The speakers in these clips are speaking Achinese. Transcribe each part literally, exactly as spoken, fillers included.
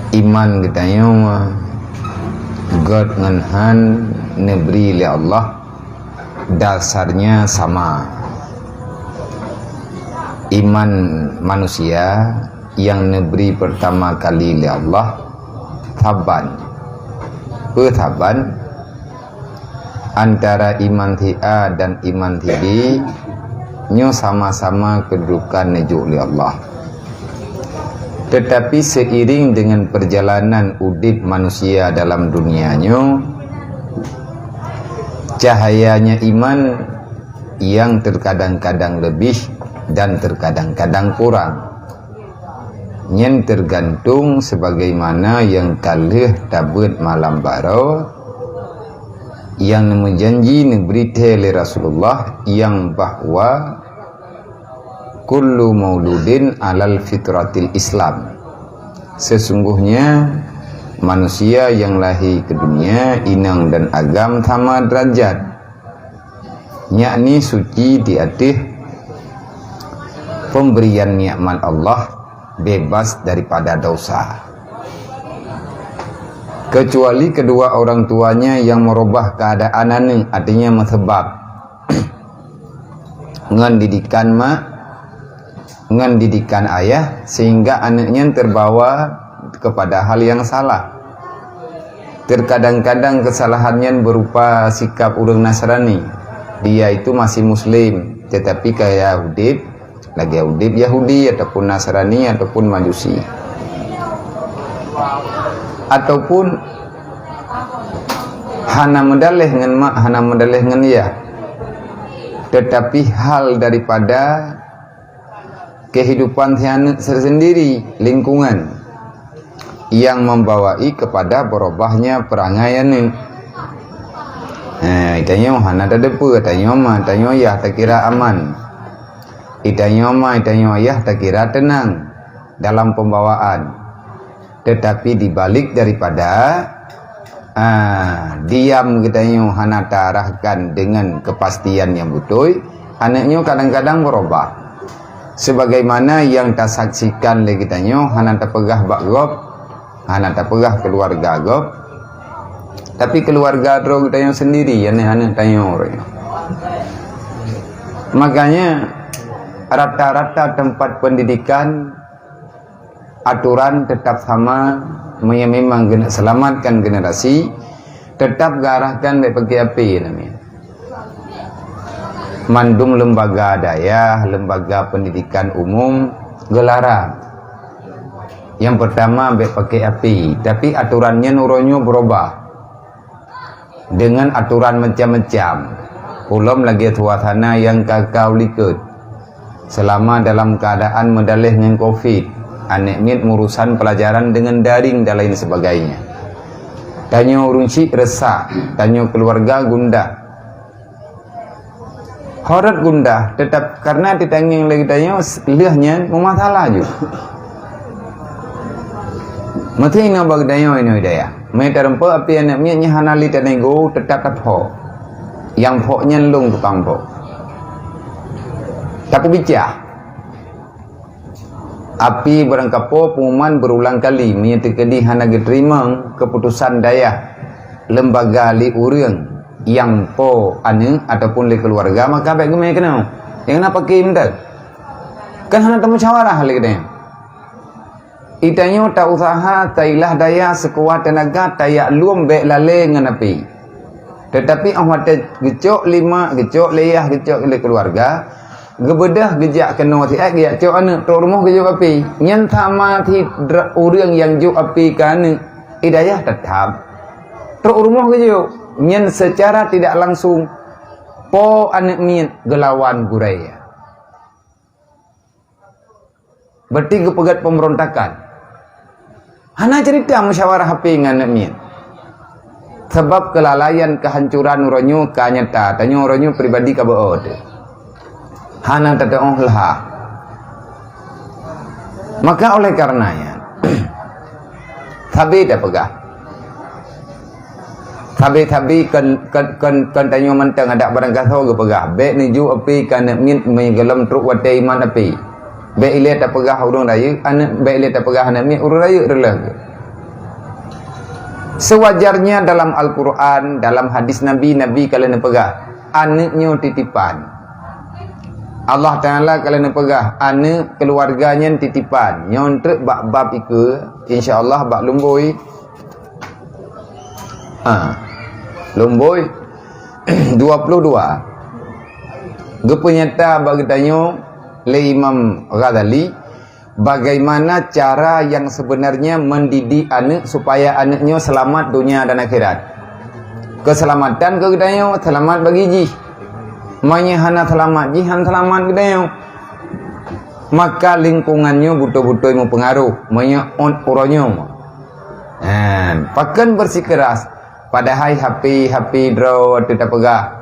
Iman geutanyoe göt ngon han neubri lé Allah dasarnya sama. Iman manusia nyang neubri pertama kali lé Allah saban. Peue saban? Antara iman si A dan iman si B nyoe sama-sama keududukan neujok lé Allah. Teutapi seiring dengan perjalanan udeb manusia dalam dunia nyoe, cahayanya iman nyang terkadang-kadang lebih dan terkadang-kadang kurang. Nyan teugantung sebagaimana nyang ka lheueh tabeuet malam baroe, nyang neumeujanji neubri thee lé Rasulullah, nyang bahwa kullu mauludin alal fitratil Islam. Sesungguhnya manusia nyang lahé keu dunia, inong dan agam sama derajat, yakni suci di ateueh pemberian nikmat Allah, bebas daripada dosa. Kecuali kedua orang tuanya yang merubah keadaan aneuk, artinya meusabab ngon didikan mak, ngon didikan ayah, sehingga aneuk nyan terbawa kepada hal yang salah. Terkadang-kadang kesalahan nyan berupa sikap ureuëng Nasrani. Dia itu masih muslim, tetapi gaya udeb lagée udeb Yahudi ataupun Nasrani ataupun Majusi. Ataupun hana meudaleh ngon mak, hana meudaleh ngon yah. Tetapi hal daripada kehidupan si aneuk tersendiri, lingkungan, yang membawai kepada berubahnya perangai aneuk. Eh, tanyoe hana tadeue, tanyoe ma, tanyoe yah takira aman. Itanyoe ma, itanyoe yah takira tenang dalam pembawaan. Tetapi di balik daripada, ah, diam geutanyoe hana taarahkan dengan kepastian yang beutôi, aneuk nyoe kadang-kadang berubah. Sebagaimana yang tasaksikan lé geutanyoe, hana tapeugah bak gob, hana tapeugah keluarga gob, tapi keluarga droe geutanyoe sendiri, yakni aneuk tanyoe. Makanya, rata-rata tempat pendidikan aturan tetap sama, meunyoe memang geuneuk selamatkan generasi, tetap geuarahkan bèk pakai api namanya. Mandum lembaga dayah, lembaga pendidikan umum geularang. Yang pertama, bèk pakai api, tapi aturan nyan uroe nyoe berubah. Dengan aturan macam-macam. Ulôn lagèe suasana nyang ka-ka u likot. Selama dalam keadaan meudaleh ngon covid, aneuk miet meurusan pelajaran dengan daring dan lain sebagainya. Tanyoe ureueng chik resah, tanyoe keluarga gundah. Horot gundah, tetap karena teutangieng lé geutanyoe lheueh nyan meumasalah ju. Meusti inoe bak geutanyoe inoe hidayah. Meunyoe tareumpok api aneuk miet nyan hana lé tanego, teutap taphok. Nyang phok nyan lôn tukang phok. Tapeubicah. Api barangkapo pengumuman berulang kali, meunyoe teukeudi hana geuteurimong keuputosan dayah lembaga lé ureueng nyang po aneuk ataupun lé keuluwarga, maka bèk geumè keunoe. Nyang na paké mantong. Kan hana tamusyawarah lé geutanyoe. Geutanyoe ta-useuha, tailah daya seukuat teunaga, tajak lom bèk lalè ngon api. Teutapi 'oh watèe geucok lé mak, geucok lé yah, geucok lé keuluwarga, geubeudôh geujak keunoe siat geujak cok aneuk, trok rumoh geujok api. Nyan sama sit dra-, ureueng nyang jok api keu aneuk, hidayah teutap. Trok rumoh geujok, nyan seucara tidak langsung po aneuk miet geulawan gurèe. Berarti geupeugèt pemberontakan. Hana cerita musyawarah api ngon aneuk miet. Sabab keulalaian keuhancuran uroe nyoe ka nyata, tanyoe uroe nyoe pribadi ka beuôt. Hana tatu'oh leuha. Maka oleh karena nyan, sabe tapeugah. Sabe-sabe kon, kon, kon, kon tanyoe mantong adak barangkasoe geupeugah, bèk neujok api keu aneuk miet meunyoe gohlom trok watèe iman api. Bèk ilèe tapeugah ureueng rayeuk aneuk, bèk ilèe tapeugah aneuk miet ureueng rayeuk reuloh. Sewajarnya dalam Al-Quran, dalam hadis Nabi, Nabi ka lheueh neupeugah, aneuëk nyoe titipan. Allah Taala ka lheueh neupeugah, aneuëk keuluwarga nyan titipan. Nyoe treuk bak bab ikeue, insya Allah bak lumbôi. Ha. Lumbôi dua puluh dua. Geupeunyata bak geutanyoe lé Imam Ghazali, bagaimana cara yang sebenarnya mendidik aneuk supaya aneuk nyoe selamat dunia dan akhirat. Keselamatan keu geutanyoe, selamat bagi jih. Meunyoe hana selamat jih, han selamat geutanyoe. Maka lingkungan nyoe beutôi-beutôi meupeungaruh meunyoe ôn uroe nyoe. Pakon bersikeras, padahai hapi-hapi droe teuh tapeugah.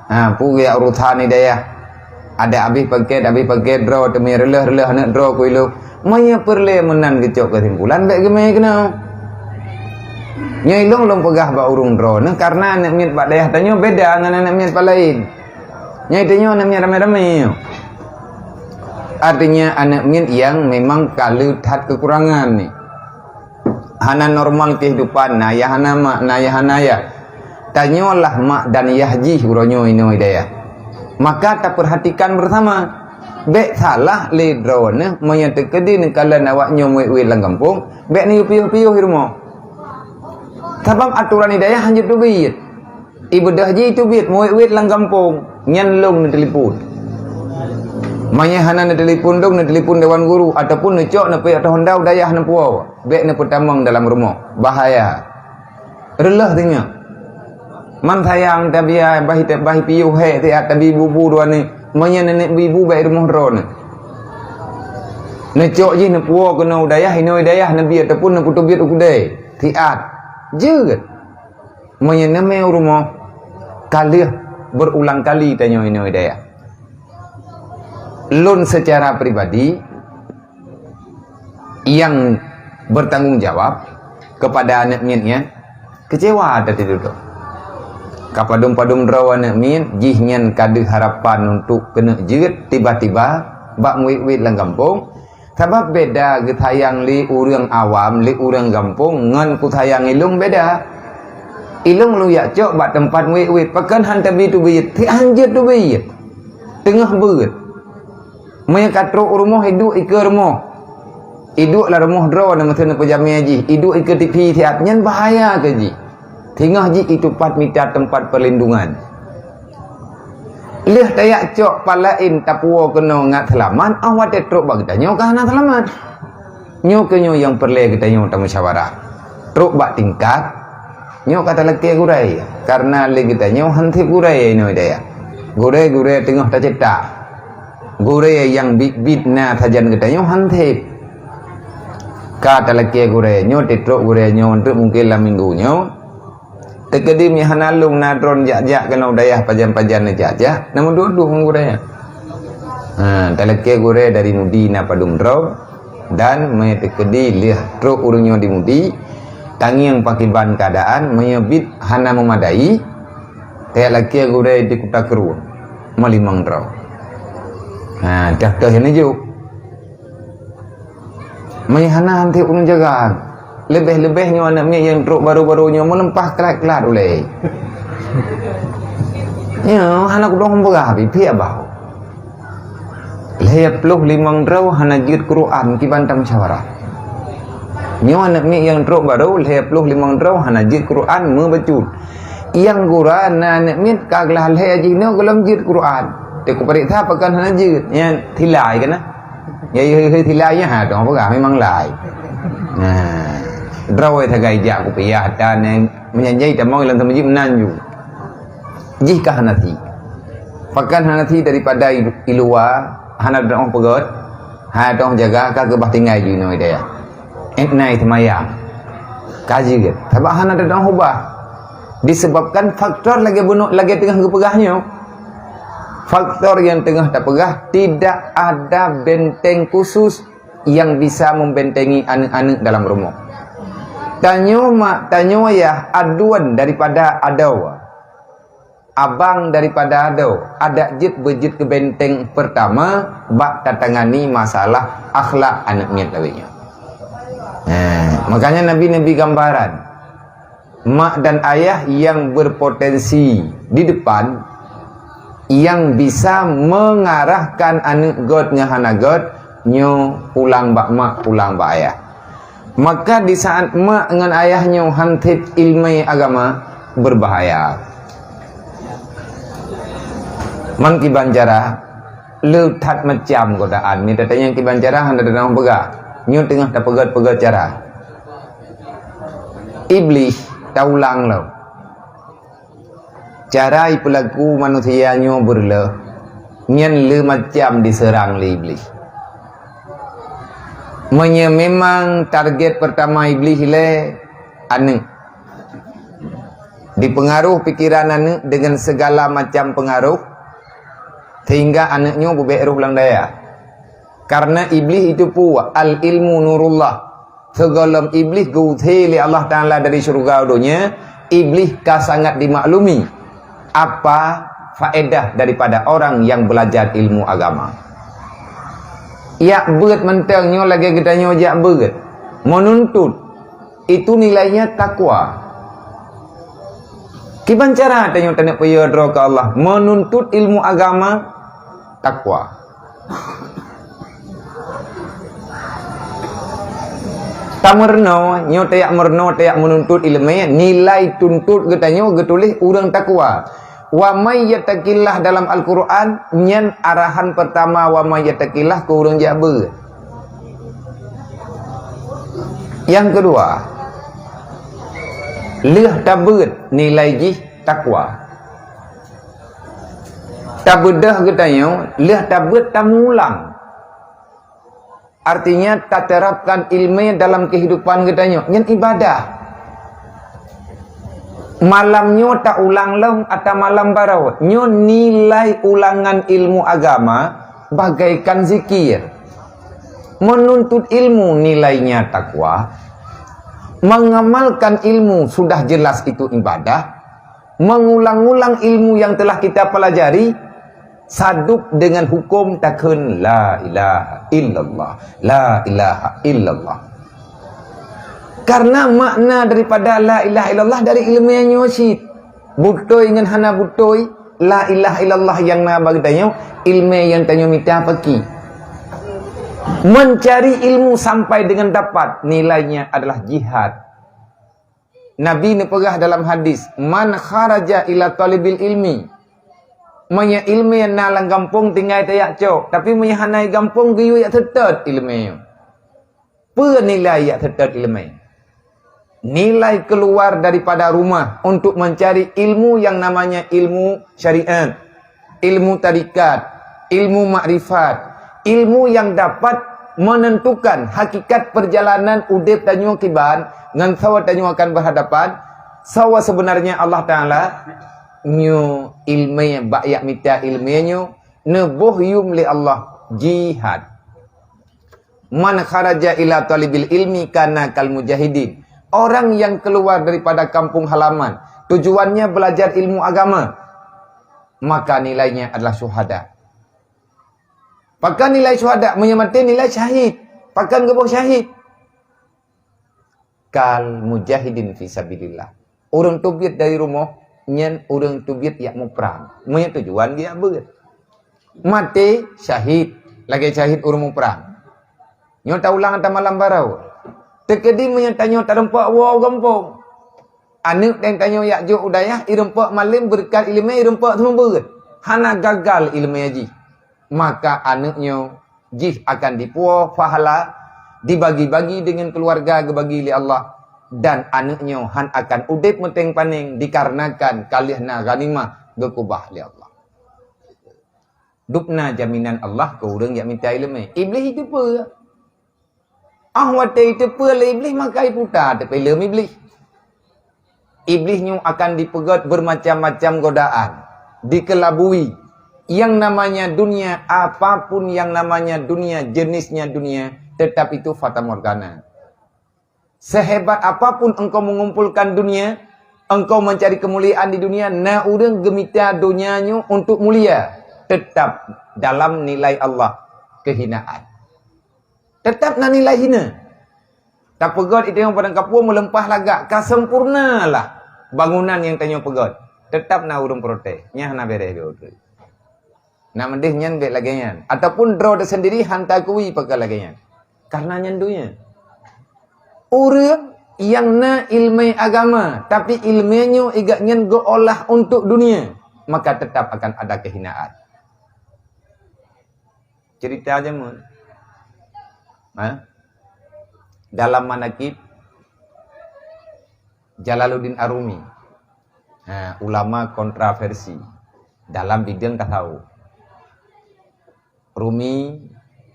Ha, peue geujak urusan di dayah. Adak abéh paket, abéh paket droe teumé reuloh-reuloh aneuk droe keu ilong. Meunyoe peureulée meunan geucok keusimpulan, bék geumé keunoe. Nyoe ilong lôn peugah bak ureuëng droeneuh, karena aneuk miet bak dayah tanyoe beda ngon aneuk miet pat laén. Nyoe tanyoe aneuk miet ramé-ramé nyoe. Artinya aneuk miet nyang memang ka le that kekurangan ni. Hana normal kehidupan, na yah hana mak, na yah hana yah. Tanyoe lah mak dan yah jih uroe nyoe inoe dayah. Maka tapeurhatikan bersama. Bék salah lé droeneuh meunyoe teukeudi neukalon awak nyoe muet-muet lam gampông, bék neuyue piôh-piôh di rumoh. Sabab atoran di dayah hanjeuet teubiet. Ibeudôh jih teubiet muet-muet lam gampông, nyan lôn neutelepon. Meunyoe hana neutelepon lôn, neutelepon dewan guru ataupun neucok neupeuék ateueh honda u dayah neupuwoe, bék neupeutamong dalam rumoh. Bahaya. Reuloh teungoh. Man sayang tabi ai, bah, bah piôh hék siat tabi ibu-ibu droeneuh. Meunyoe nenek ibu-ibu bék rumoh droeneuh. Neucok jih neupuwoe keunoe u dayah, inoe dayah neubi ataupun neupeuteubiet u keudée. Siat. Jeuet. Meunyoe neumé u rumoh, ka lheueh berulang kali tanyoe inoe dayah. Lôn secara pribadi nyang bertanggung jawab kepada aneuk miet nyan, keucewa that sidroe. Ka padum-padum droe aneuk miet, jih nyan ka deuh harapan untuk keuneuk jeuet tiba-tiba bak muet-muet lam gampông, Sabab beda geusayang lé ureuëng awam, lé ureuëng gampông ngon peusayang ilong beda. Ilong lôn jak cok bak teumpat wét-wét, pakon han tabi teubiet, si han jeuet teubiet. Teungoh beuet. Meunyoe ka trok u rumoh, iduek ikeue rumoh. Iduek lam rumoh droe na meuteun neupeujamé jih, iduek ikeue tipi siat, nyan bahaya keu jih. Singoh jih itupat mita teumpat perlindungan. Lheueh tajak cok pat laén tapuwoe keunoe ngat seulamat, óh watée trok bak geutanyoe ka hana seulamat. Nyoe keuh nyoe nyang peureulée geutanyoe tamusyawarah. Trok bak tingkat, nyoe ka talakée gurée, kareuna lé geutanyoe han sép gurée inoe dayah. Gurée-gurée teungoh tacetak. Gurée nyang biet-biet na sajan geutanyoe han sép. Ka talakée gurée nyoe, teutrok gurée nyoe, treuk mungken lam minggu nyoe. Teukeudi meuhana lôn na droen jak-jak keunoe dayah pajan-pajan neujak-jak, na meuduek-duek ngon gurée. Ha, talakée gurée dari Mudi na padum droe, dan meuteukedi lheueh trok ureuëng nyoe di Mudi, tangieng pakiban keuadaan, meunyoe biet hana meumadai, tajak lakée gurée di Kuta Krueng, meulimong droe. Ha, toh-toh nyang neujok. Meunyoe hana, han sép ureuëng jaga. Leubeh-leubeh nyoe aneuk miet nyang trok barô-barô nyoe meuleumpah klat-klat ulée. Nyoe hana kudong peugah, pipiek bau. Lhée ploh limong droe hana jeuet Quran kiban tamusyawarah. Nyoe aneuk miet nyang trok barô, lhée ploh limong droe hana jeuet Quran meubacut. Nyang gura na aneuk miet ka glah lhée jih nyoe gohlom jeuet Quran. Teukupareksa pakon hana jeuet, nyan silai kana. Ya, ya, ya, sila ya, ha, dong peugah memang lai. Nah, droe sagai jak kupiah dan, eh, meunyan jai tamong lam teumajik meunan ju. Jih ka hana thi. Pakon hana thi daripada i, i luwa, hana dong peugét, hana dong jaga, ka keubah tinggai ju inoe dayah. Ék nai seumayang. Ka jeuet. Sabab hana dong hubah. Disebabkan faktor lagée bunoe, lagée teungoh geupeugah nyoe. Faktor nyang teungoh tapeugah, tidak ada benteng khusus yang bisa membentengi aneuk-aneuk dalam rumoh. Tanyoe mak, tanyoe yah, aduan daripada adoe. Abang daripada adoe. Adak jeuet beujeuet keu benteng pertama bak tatangani masalah akhlak aneuk miet lawét nyoe. Nah, makanya Nabi neubri gambaran. Mak dan ayah yang berpotensi di depan, yang bisa mengarahkan aneuk gét ngon hana gét, nyoe pulang bak mak, pulang bak ayah. Maka di saat mak ngon ayah nyoe han thét ileumèe agama, berbahaya. Man kiban cara, le that macam godaan. Meunyoe tatanyong kiban cara, hana teupeugah. Nyoe teungoh tapeugét-peugét cara. Iblih taulang lom. Cara ipeulaku manusia nyoe beureuloh, nyan le macam diseurang lé Iblih. Meunyoe memang target pertama Iblih lé aneuk, dipengaruh pikiran aneuk dengan segala macam pengaruh, sehingga aneuk nyoe beubèk roh lam dayah. Karena Iblih itu peue, al-ilmu nurullah. Sigohlom Iblih geuusé lé Allah Taala dari syeuruga u donya, Iblih ka sangat dimaklumi apa faedah daripada orang yang belajar ilmu agama. Jak beuet mantong nyoe lagèe geutanyoe jak beuet, menuntut, itu nilainya takwa. Kiban cara tanyoe taneuk peuyeuet droe keu Allah, menuntut ilmu agama, takwa. Tameurunoe, nyoe tajak meurunoe, tajak meununtut ileumèe, nilai tuntot geutanyoe geutuléh ureueng takwa. Wa may yattaqillah dalam Al-Qur'an, nyan arahan pertama wa may yattaqillah keu ureueng jak beuet. Nyang keudua, lheueh tabeuet nilai jih takwa. Tabeudôh geutanyoe, lheueh tabeuet tamulang. Artinya, taterapkan ileumèe dalam kehidupan geutanyoe. Nyan ibadah. Malam nyoe taulang lom atau malam baroe. Nyoe nilai ulangan ilmu agama bagaikan zikir. Menuntut ilmu nilainya takwa. Mengamalkan ilmu sudah jelas itu ibadah. Mengulang-ulang ilmu yang telah kita pelajari, sadup dengan hukum takheun la ilaha illallah, la ilaha illallah. Karena makna daripada la ilaha illallah dari ileumèe nyoe cit. Beutôi ngon hana beutôi, la ilaha illallah nyang na bak geutanyoe, ileumèe nyang tanyoe mita paki. Mencari ilmu sampai dengan dapat, nilainya adalah jihad. Nabi neupeugah dalam hadis, "Man kharaja ila talibil ilmi." Meunyoe ileumèe na lam gampông tinggai tajak cok, tapi meunyoe hana i gampông geuyue jak seutôt ileumèe. Peue nilai jak seutôt ileumèe? Nilai keluar daripada rumah untuk mencari ilmu yang namanya ilmu syariat, ilmu tarikat, ilmu makrifat, ilmu yang dapat menentukan hakikat perjalanan udép tanyoe kiban ngon soe tanyoe akan berhadapan, soe sebenarnya Allah Taala. Nyoe ileumèe, bak jak mita ileumèe nyoe neuboh yum lé Allah, jihad. "Man kharaja ila talibil ilmi kana kal mujahidin." Orang yang keluar daripada kampung halaman, tujuannya belajar ilmu agama, maka nilainya adalah syuhada. Pakon nilai syuhada? Meunyoe maté nilai syahid. Pakon geuboh syahid? Kal mujahidin fi sabilillah. Ureueng teubiet dari rumoh, nyan ureueng teubiet jak muprang. Meunyoe tujuan geuh jak beuet. Maté syahid, lagèe syahid ureueng muprang. Nyoe taulang ata malam baroe. Teukeudi meunyoe tanyoe tareumpok woe u gampông. Aneuk dan tanyoe jak jok u dayah, ireumpok malém beureukat ileumèe, ireumpok seumeubeuet. Hana gagal ileumèe jih. Maka aneuk nyoe jih akan dipuwoe pahala, dibagi-bagi deungon keuluwarga geubagi lé Allah, dan aneuk nyoe han akan udép meuténg panéng dikarenakan ka lheueh na ghanimah geukeubah lé Allah. Dubna jaminan Allah keu ureueng jak mita ileumèe. Iblih jiteupeue. Ah watèe jiteupeue lé Iblih maka jiputa teupeu lom Iblih. Iblih nyoe akan dipeugèt bermacam-macam godaan, dikelabui. Yang namanya dunia, apapun yang namanya dunia, jenisnya dunia, tetap itu fatamorgana. Sehebat apapun engkau mengumpulkan dunia, engkau mencari kemuliaan di dunia, na ureueng geumita donya nyoe untuk mulia, tetap dalam nilai Allah kehinaan. Tetap na nilai hina. Tapeugèt itu nyang padang kapua meuleumpah lagak, ka sempurna lah. Bangunan nyang tanyoe peugöt, teutap na ureuëng protes. Nyan hana béreh lé ureuëng. Nak meudeh nyan bék lagée nyan. Ataupun droe teusendiri han takui pakon lagée nyan. Karena nyan dunia. Ureuëng nyang na iéleumé agama, tapi iéleumé nyoe igat nyan geuolah untuk dunia, maka tetap akan ada kehinaan. Cerita jameun. Ha? Dalam manakib Jalaluddin Ar-Rumi. Ha, ulama kontroversi dalam bidang tasawuf. Rumi,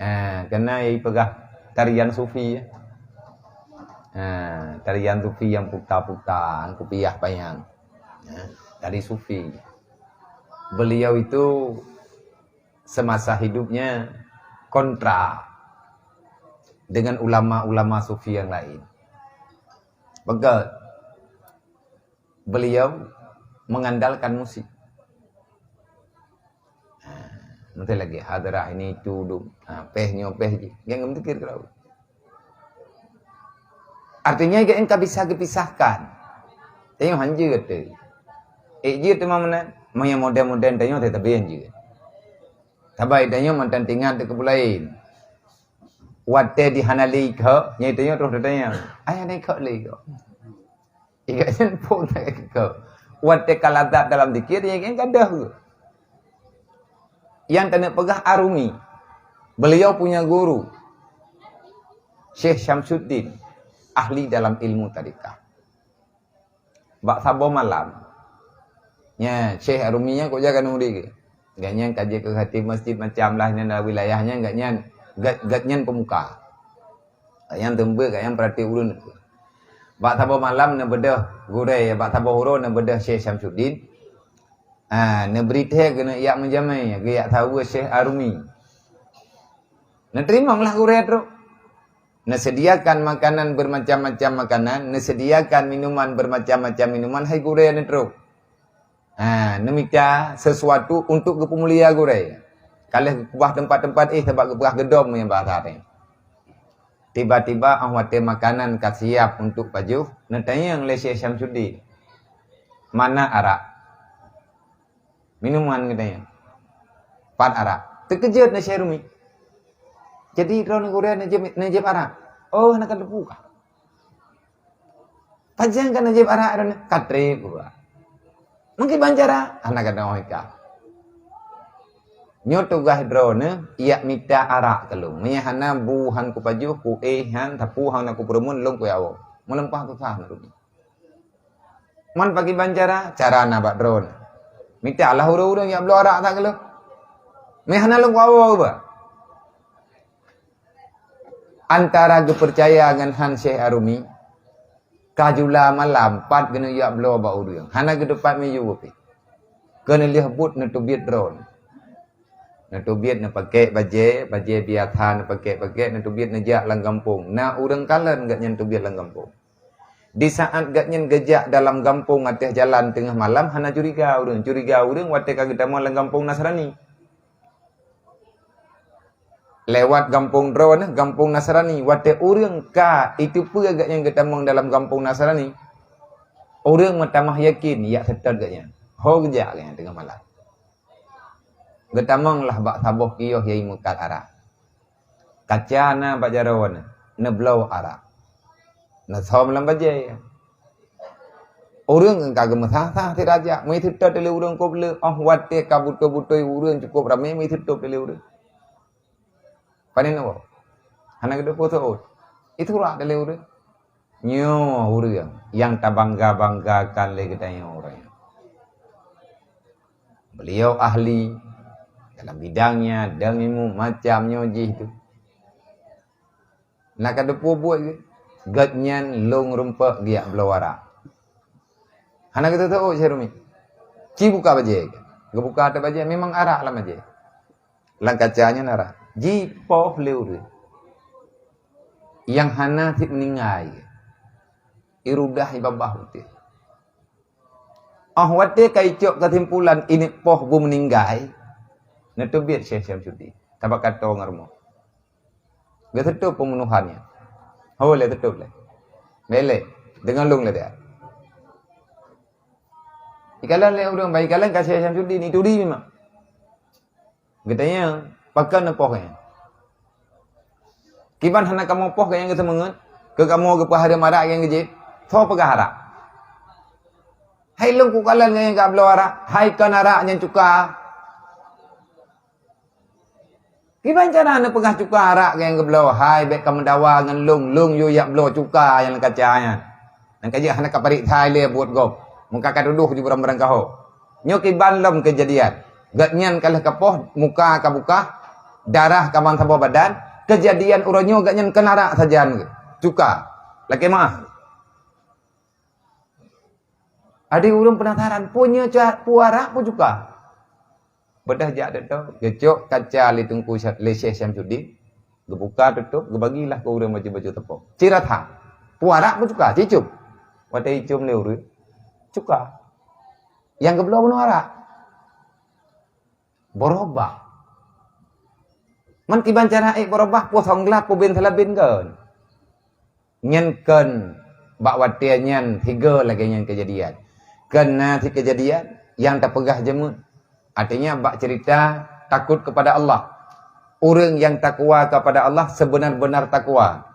ha, kena ipeugah tarian sufi, ya. Ha, tarian sufi yang puta-puta, kupiah payang. Ha, tari sufi. Beliau itu semasa hidupnya kontra dengan ulama-ulama sufi yang lain. Betul. Beliau mengandalkan musik. Ha, nanti lagi hadrah ini itu, ha, peh nyoe, peh jih. Jangan berpikir kalau. Artinya, gak engka bisa dipisahkan. Tanyoe han jeuet teuh. Eh, jeuet teuma meunan. Meunyoe modern-modern tanyoe teuh, tapi han jeuet. Sabai tanyoe mantan tingat teuh keu laén. Watée di hana lé ikheuk, nyan tanyoe troh tatanyong, "Ai hana ikheuk lé ikheuk?" Ikheuk nyan phon ikheuk. Watée ka lazat dalam zikir, nyan kan gadoh. Nyang taneuk peugah Ar-Rumi. Beliau punya guru, Syekh Syamsuddin, ahli dalam ilmu tarikat. Bak saboh malam, nya Syekh Ar-Rumi nyan kok jaga nuri ke. Gobnyan ka jeuet keu khatib masjid macam lah nyan dalam wilayah nyan, gobnyan, gob-, gobnyan pemuka. Gobnyan teumbek, gobnyan peurati ureuëng. Bak saboh malam neubeudôh gurée, bak saboh uroe neubeudôh Syekh Syamsuddin. Ha, neubri thée keuneuk jak meujamé, geujak saweue Syekh Ar-Rumi. Neuteurimong lah gurée trok. Neuseudiakan makanan beurmacam-macam makanan, neuseudiakan minuman beurmacam-macam minuman, hai gurée neutrok. Ha, neumita sesuatu untuk geupeumulia gurée. Ka lheueh geukeubah teumpat-teumpat éh, sabab geupeugah geudom nyang bahasa teuh. Tiba-tiba, óh watée makanan ka siap untuk pajoh, neutanyong lé Syekh Syamsuddin, "Mana arak?" Minuman geutanyong. "Pat arak?" Teukeujot na Syekh Ar-Rumi. "Jadi, droeneuh gurée neujieb arak?" "Oh, hana kateupeue kah." "Pajan ka neujieb arak droeneuh?" "Ka treb," gurée. "Meukiban cara?" "Hana gadôh hika." "Nyoe tugaih droeneuh, jak mita arak keu lôn. Meunyo hana bu han kupajoh, kuéh han, sapeue hana kupeureumeun, lôn kujak woe. Meulimpah susah na Ar-Rumi." "Man pakiban cara?" "Cara na bak droeneuh. Mita lah ureuëng-ureuëng jak bloe arak that keu lôn. Meuhana lôn kuwoe ba." Antara geupeucaya ngon han Syekh Ar-Rumi, ka jula malam pat geuneuk jak bloe bak ureuëng. Hana geuteupat miyueb pih. Keuneulheueh buet neuteubiet droeneuh. Neuteubiet neupakée bajée, bajée biasa neupakée-pakée, neuteubiet neujak lam gampông. Na ureuëng kalon gobnyan teubiet lam gampông. Di saat gobnyan geujak dalam gampông ateueh jalan teungoh malam, hana curiga ureuëng. Curiga ureuëng watée ka geutamong lam gampông Nasrani. Lewat gampông droeneuh, gampông Nasrani, watée ureuëng ka iteupeue gobnyan geutamong dalam gampông Nasrani, ureuëng meutamah yakin jak seutôt gobnyan. Ho geujak gobnyan teungoh malam. Geutamong lah bak saboh kios nyang meukat arak. Kaca na bak jaroe neuh, neubloe arak. Neusom lam bajée. Ureuëng ka geumeusa-sa sit rajak, meuseutôt lé ureuëng kôb le, óh watée ka beutôi-beutôi ureuëng cukôp ramé, meuseutôt lé ureuëng. Pane neuwoe? Hana geuteupeue seuôt. Itulah lé ureuëng. Nyoe ureuëng nyang tabangga-banggakan lé geutanyoe uroe nyoe. Beliau ahli dalam bidang nyan, dan ilmu macam nyoe jih tu. Na ka teupeue buet geuh? Gobnyan lôn rumpok geujak bloe arak. Hana geuteupeue Syekh Ar-Rumi. Ci buka bajée. Geubuka ateueh bajée, memang arak lam bajée. Lam kaca nyan arak. Jipoh lé ureuëng. Nyang hana sit meuninggai. Irudah ibabah utéh. Óh watée ka icok keusimpulan ineuk poh beumeuninggai, neuteubiet Syekh Syamsuddin. Sabab ka toe ngon rumoh. Geuseutôt peumunohan nyan. Ho lé seutôt lé. Bèk lé. Deungon lôn lé dia. Ikalon lé ureuëng, bah ikalon ka Syekh Syamsuddin, ituri memang. Geutanyong, "Pakon neupoh geuh nyan? Kiban hana kamoe poh geuh nyan geuseumeungeut, keu kamoe geupeuhareuem arak nyang geujép? Soe peugah arak?" "Hai lôn kukalon geuh nyan ka bloe arak." "Hai kon arak nyan cuka." "Kiban cara neupeugah cuka arak nyang geubloe?" "Hai, bék kameudawa ngon lôn, lôn yue jak bloe cuka nyang lam kaca nyan. Nyang ka jeuet hana kapareksa lé buet gob, meuka katudoh ju barang-barang kahô. Nyoe kiban lom keujadian. Gobnyan ka lheueh kapoh, muka kabukah, darah kaban saboh badan, keujadian uroe nyoe gobnyan kon arak sajan geuh, cuka. Lakée meuáh." Adi ureuëng peunasaran, peue nyoe ca-, peue arak peue cuka? Beudôh jak teutô, geucok kaca lé Teungku Sya-, lé Syekh Syamsuddin, geubuka tutôp, geubagilah keu ureuëng bacut-bacut teupông. Ci rasa, peue arak peue cuka, ci cum. Watée icum lé ureuëng, cuka. Nyang geubloe bunoe arak. Beurubah. Man kiban cara ék beurubah, peue song glab, peue ben salabin kon. Nyan kon bak watée nyan sigoe lagée nyan keujadian. Kon na si keujadian nyang tapeugah jeumeun. Artinya bak cerita takut kepada Allah. Ureuëng nyang takwa kepada Allah sebenar-benar takwa.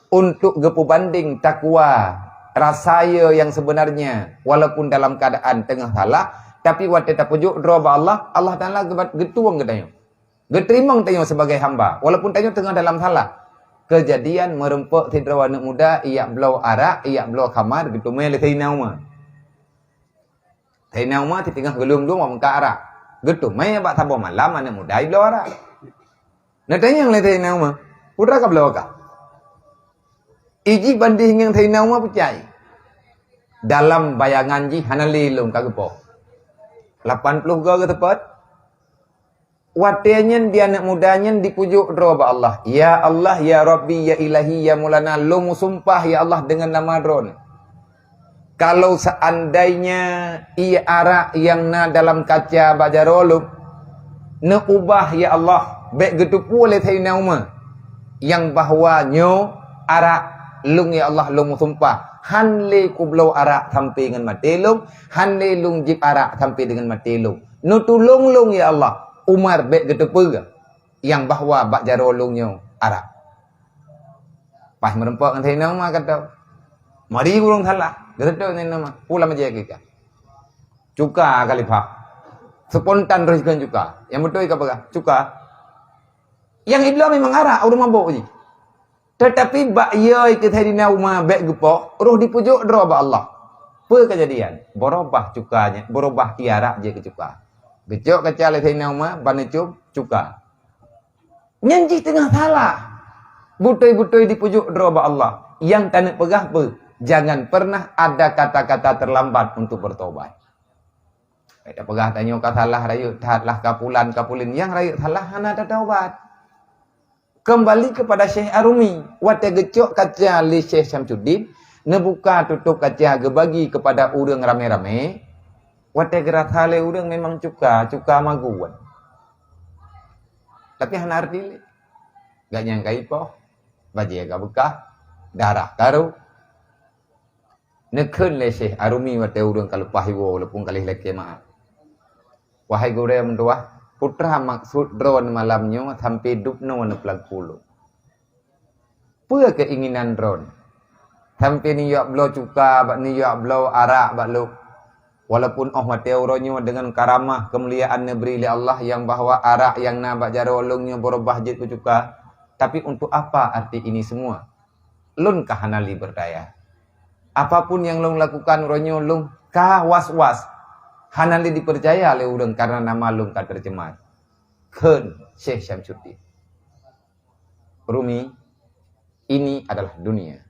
Untuk geupeubandeng takwa rasa ye nyang sebenarnya, walaupun dalam keadaan teungoh salah, tapi watée tapeujok droe bak Allah, Allah Taala geubat-, geutueng geutanyoe. Geuteurimong tanyoe sibagai hamba, walaupun tanyoe teungoh dalam salah. Keujadian meurumpok sidroe aneuëk muda, ijak bloe arak, ijak bloe khamar, geuteumé lé Saidina Umar. Saidina Umar siteungoh geulong-long bak meukat arak. Geuteumé bak saboh malam aneuëk muda jibloe arak. Neutanyong lé Saidina Umar, "Peue teuma kabloe kah?" Iji banding ngon Saidina Umar peucai. Dalam bayangan jih hana lé lôn ka geupoh. Lapan ploh goe geuseupôt. Watée nyan di aneuëk muda nyan dipeujok droe bak Allah. "Ya Allah, ya Rabbi, ya Ilahi, ya Maulana, lôn meusumpah, ya Allah, deungon nama Droeneuh. Kalau seandainya ié arak nyang na dalam kaca bak jaroe lôn neuubah, ya Allah, bék geuteupeue lé Saidina Umar, nyang bahwa nyoe arak lôn, ya Allah, lôn meusumpah, hán lé kubloe arak sampai ngon maté lôn, hán lé lôn jieb arak sampai deungon maté lôn. Neutulông lôn, ya Allah, Umar bék geuteupeue nyang bahwa bak jaroe lôn nyoe arak." Paih meurumpok ngon Saidina Umar, ka tau. Mari ureuëng salah, geuseutôt Saidina Umar. Pulang meujak kita. Cuka khalifah. Spontan terus kheun cuka. Nyang beutôi ka peugah, cuka. Nyang ibloe memang arak, ureuëng mabök jih. Tetapi bak yoi keu Saidina Umar bék geupoh, roh dipeujok droe bak Allah. Peue keujadian? Beurubah cuka nyan, beurubah ié arak jeuet keu cuka. Geucok kaca lé Saidina Umar, ban neucom, cuka. Nyan jih teungoh salah. Beutôi-beutôi dipeujok droe bak Allah. Nyang taneuk peugah peue? Jangan pernah ada kata-kata terlambat untuk bertobat. Bék tapeugah tanyoe ka salah rayeuk that lah ka pulan ka pulin. Nyang rayeuk salah hana tataubat. Kembali kepada Syekh Arumi. Watée geucok kaca lé Syekh Syamsuddin, neubuka tutôp kaca geubagi kepada ureuëng ramé-ramé, watée geurasa lé ureuëng memang cuka, cuka magun. Tapi hana arti lé. Gobnyan ka ipoh, bajée ka beukah, darah ka rhot. Neukheun lé Syekh Arumi watée ureuëng ka leupah iwoe walaupun ka lheueh lakée meuáh, "Wahai gurée meutuwah, peue teuma maksud droeneuh malam nyoe sampai dubnoe neupeulang kulông? Peue keuinginan droeneuh? Sampai neujak bloe cuka bak, neujak bloe arak bak lôn? Walaupun óh watée uroe nyoe deungon karamah keumuliaan neubri lé Allah nyang bahwa arak nyang na bak jaroe lôn nyoe beurubah jeuet keu cuka, tapi untuk apa arti ini semua? Lôn ka hana lé berdaya. Apapun nyang lôn lakukan uroe nyoe lôn ka was-was, hana lé dipeucaya lé ureuëng karena nama lôn ka teucemar," kheun Syekh Syamsuddin. Rumi, ini adalah dunia.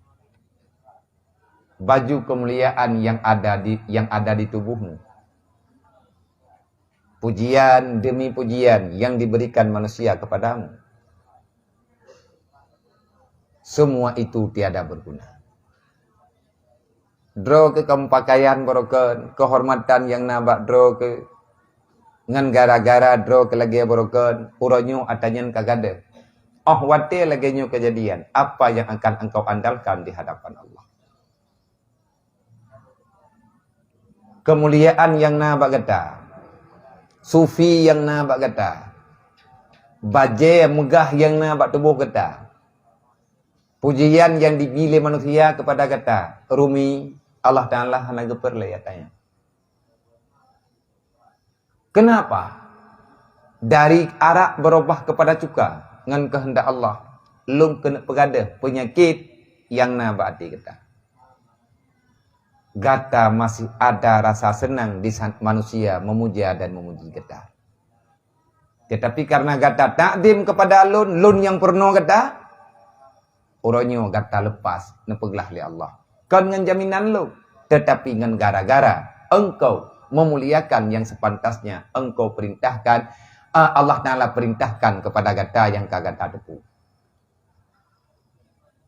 Baju kemuliaan yang ada di, yang ada di tubuhmu. Pujian demi pujian yang diberikan manusia kepadamu. Semua itu tiada berguna. Droe keu keupakaian barokon, keuhormatan nyang na bak droe keu, ngon gara-gara droe keu lagée barokon, uroe nyoe atra nyan ka gadôh. Óh watée lagée nyoe keujadian, apa yang akan engkau andalkan di hadapan Allah? Keumuliaan nyang na bak gata, sufi nyang na bak gata, bajée meugah nyang na bak tuboh gata, pujian nyang jibi lé manusia keupada gata, Rumi, Allah Taala hana geupeureulée atanya. Keunapa? Dari arak beurubah keupada cuka ngon keuheundak Allah, lôn keuneuk peugadôh peunyakét nyang na bak até gata. Gata masih ada rasa seunang di saat manusia meumuja dan meumuji gata. Teutapi kareuna gata takzim keupada lôn, lôn nyang peurunoe gata, uroe nyoe gata leupah neupeuglah lé Allah. Kon ngon jaminan lôn, teutapi ngon gara-gara engkau meumuliakan nyang sepantasnya engkau perintahkan, eh, Allah Taala perintahkan keupada gata nyang ka gata teupeu.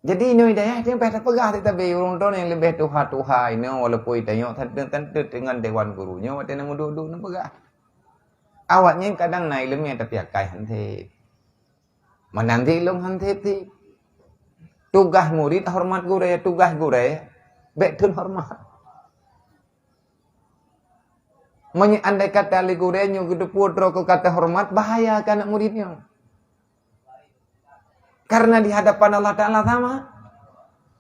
Jadi, inoe hidayah nyan payah tapeugah, teutapi ureuëng droe nyang leubeh tuha-tuha inoe, walaupun tanyoe teunteuet-teunteuet deungon dewan guru nyoe, watée na meuduek-duek neupeugah. Awaknyan kadang na iéleumé tapi akai han sép. Meunan di lôn han sép sép. Tugaih murit horeumat gurée, tugaih gurée bék theun horeumat. Meunyoe andai kata lé gurée nyoe geuteupeue droe keu ka teuhoreumat, bahaya keu aneuëk murit nyoe. Karena di hadapan Allah Taala sama.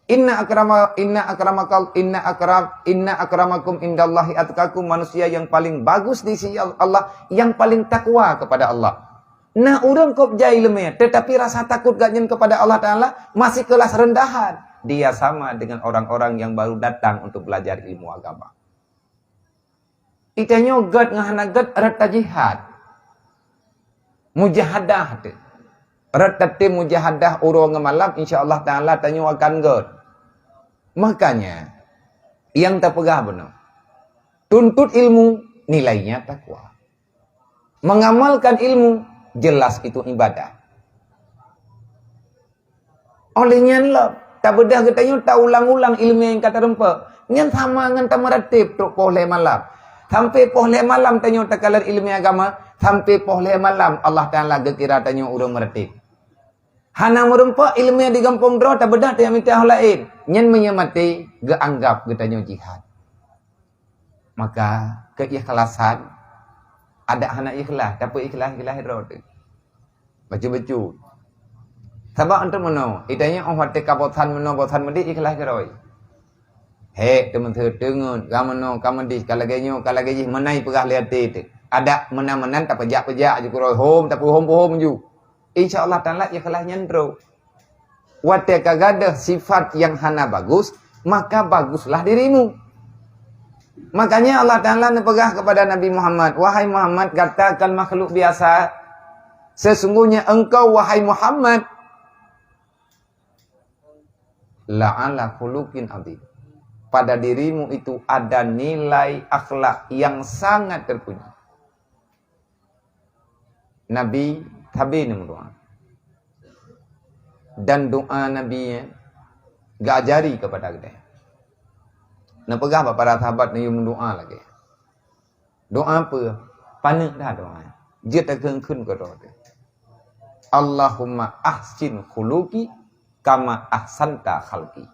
Inna akrama, inna akramaka, inna akram, inna akramakum indallahi atqakum, manusia yang paling bagus di sisi Allah, yang paling takwa kepada Allah. Nah, ureuëng kôb jai iéleumé, tetapi rasa takut gobnyan kepada Allah Taala masih kelas rendahan. Dia sama dengan orang-orang yang baru datang untuk belajar ilmu agama. Geutanyoe gét ngon hana gét rot tajihad. Mujahadah teuh. Rot tatem mujahadah uroe ngon malam, insya Allah Taala tanyoe akan gét. Makanya, nyang tapeugah bunoe, tuntut ilmu, nilainya takwa. Mengamalkan ilmu, jelas itu ibadah. Óh lheueh nyan lom, tabeudôh geutanyoe taulang-ulang iéleumé nyang ka tareumpok. Nyan sama ngon tameuratéb trok poh lhée malam. Sampoe poh lhée malam tanyoe takalon iéleumé agama, sampoe poh lhée malam Allah Taala geukira tanyoe ureuëng meuratéb. Hana meureumpok iéleumé di gampông droe, tabeudôh tajak mita ho laén. Nyan meunyoe maté, geuanggab geutanyoe jihad. Maka, keuikhlasan, adak hana ikhlas, tapi ikhlas-ikhlas droe teuh. Bacut-bacut. Sabab untuk meunoe, geutanyoe óh watée ka bosan meunoe, bosan meudeh, ikhlas keudroe. Hék, teumeuteue teungeut, ka meunoe, ka meudeh, ka lagée nyoe, ka lagée jih, meunan peugah lé até teuh. Adak meunan-meunan tapeujak-peujak ju keudroe, hom, tapeuhom-peuhom ju. Insya Allah Taala ikhlas nyan trok. Watée ka gadôh sifat nyang hana bagus, maka baguslah dirimu. Makanya Allah Taala neupeugah kepada Nabi Muhammad, "Wahai Muhammad, gata kon makhluk biasa. Sesungguhnya engkau, wahai Muhammad, la'ala khuluqin adzim. Pada dirimu itu ada nilai akhlak yang sangat terpuji." Nabi sabe neumeudoá. Dan doá Nabi nyan geuajari keupada geutanyoe. Neupeugah bak para sahabat neuyue meudoá lagée. Doá peue? Paneuk that doá. Jeuet takheun-kheun keu droe teuh. "Allahumma ahsin khuluqi kama ahsanta khalqi."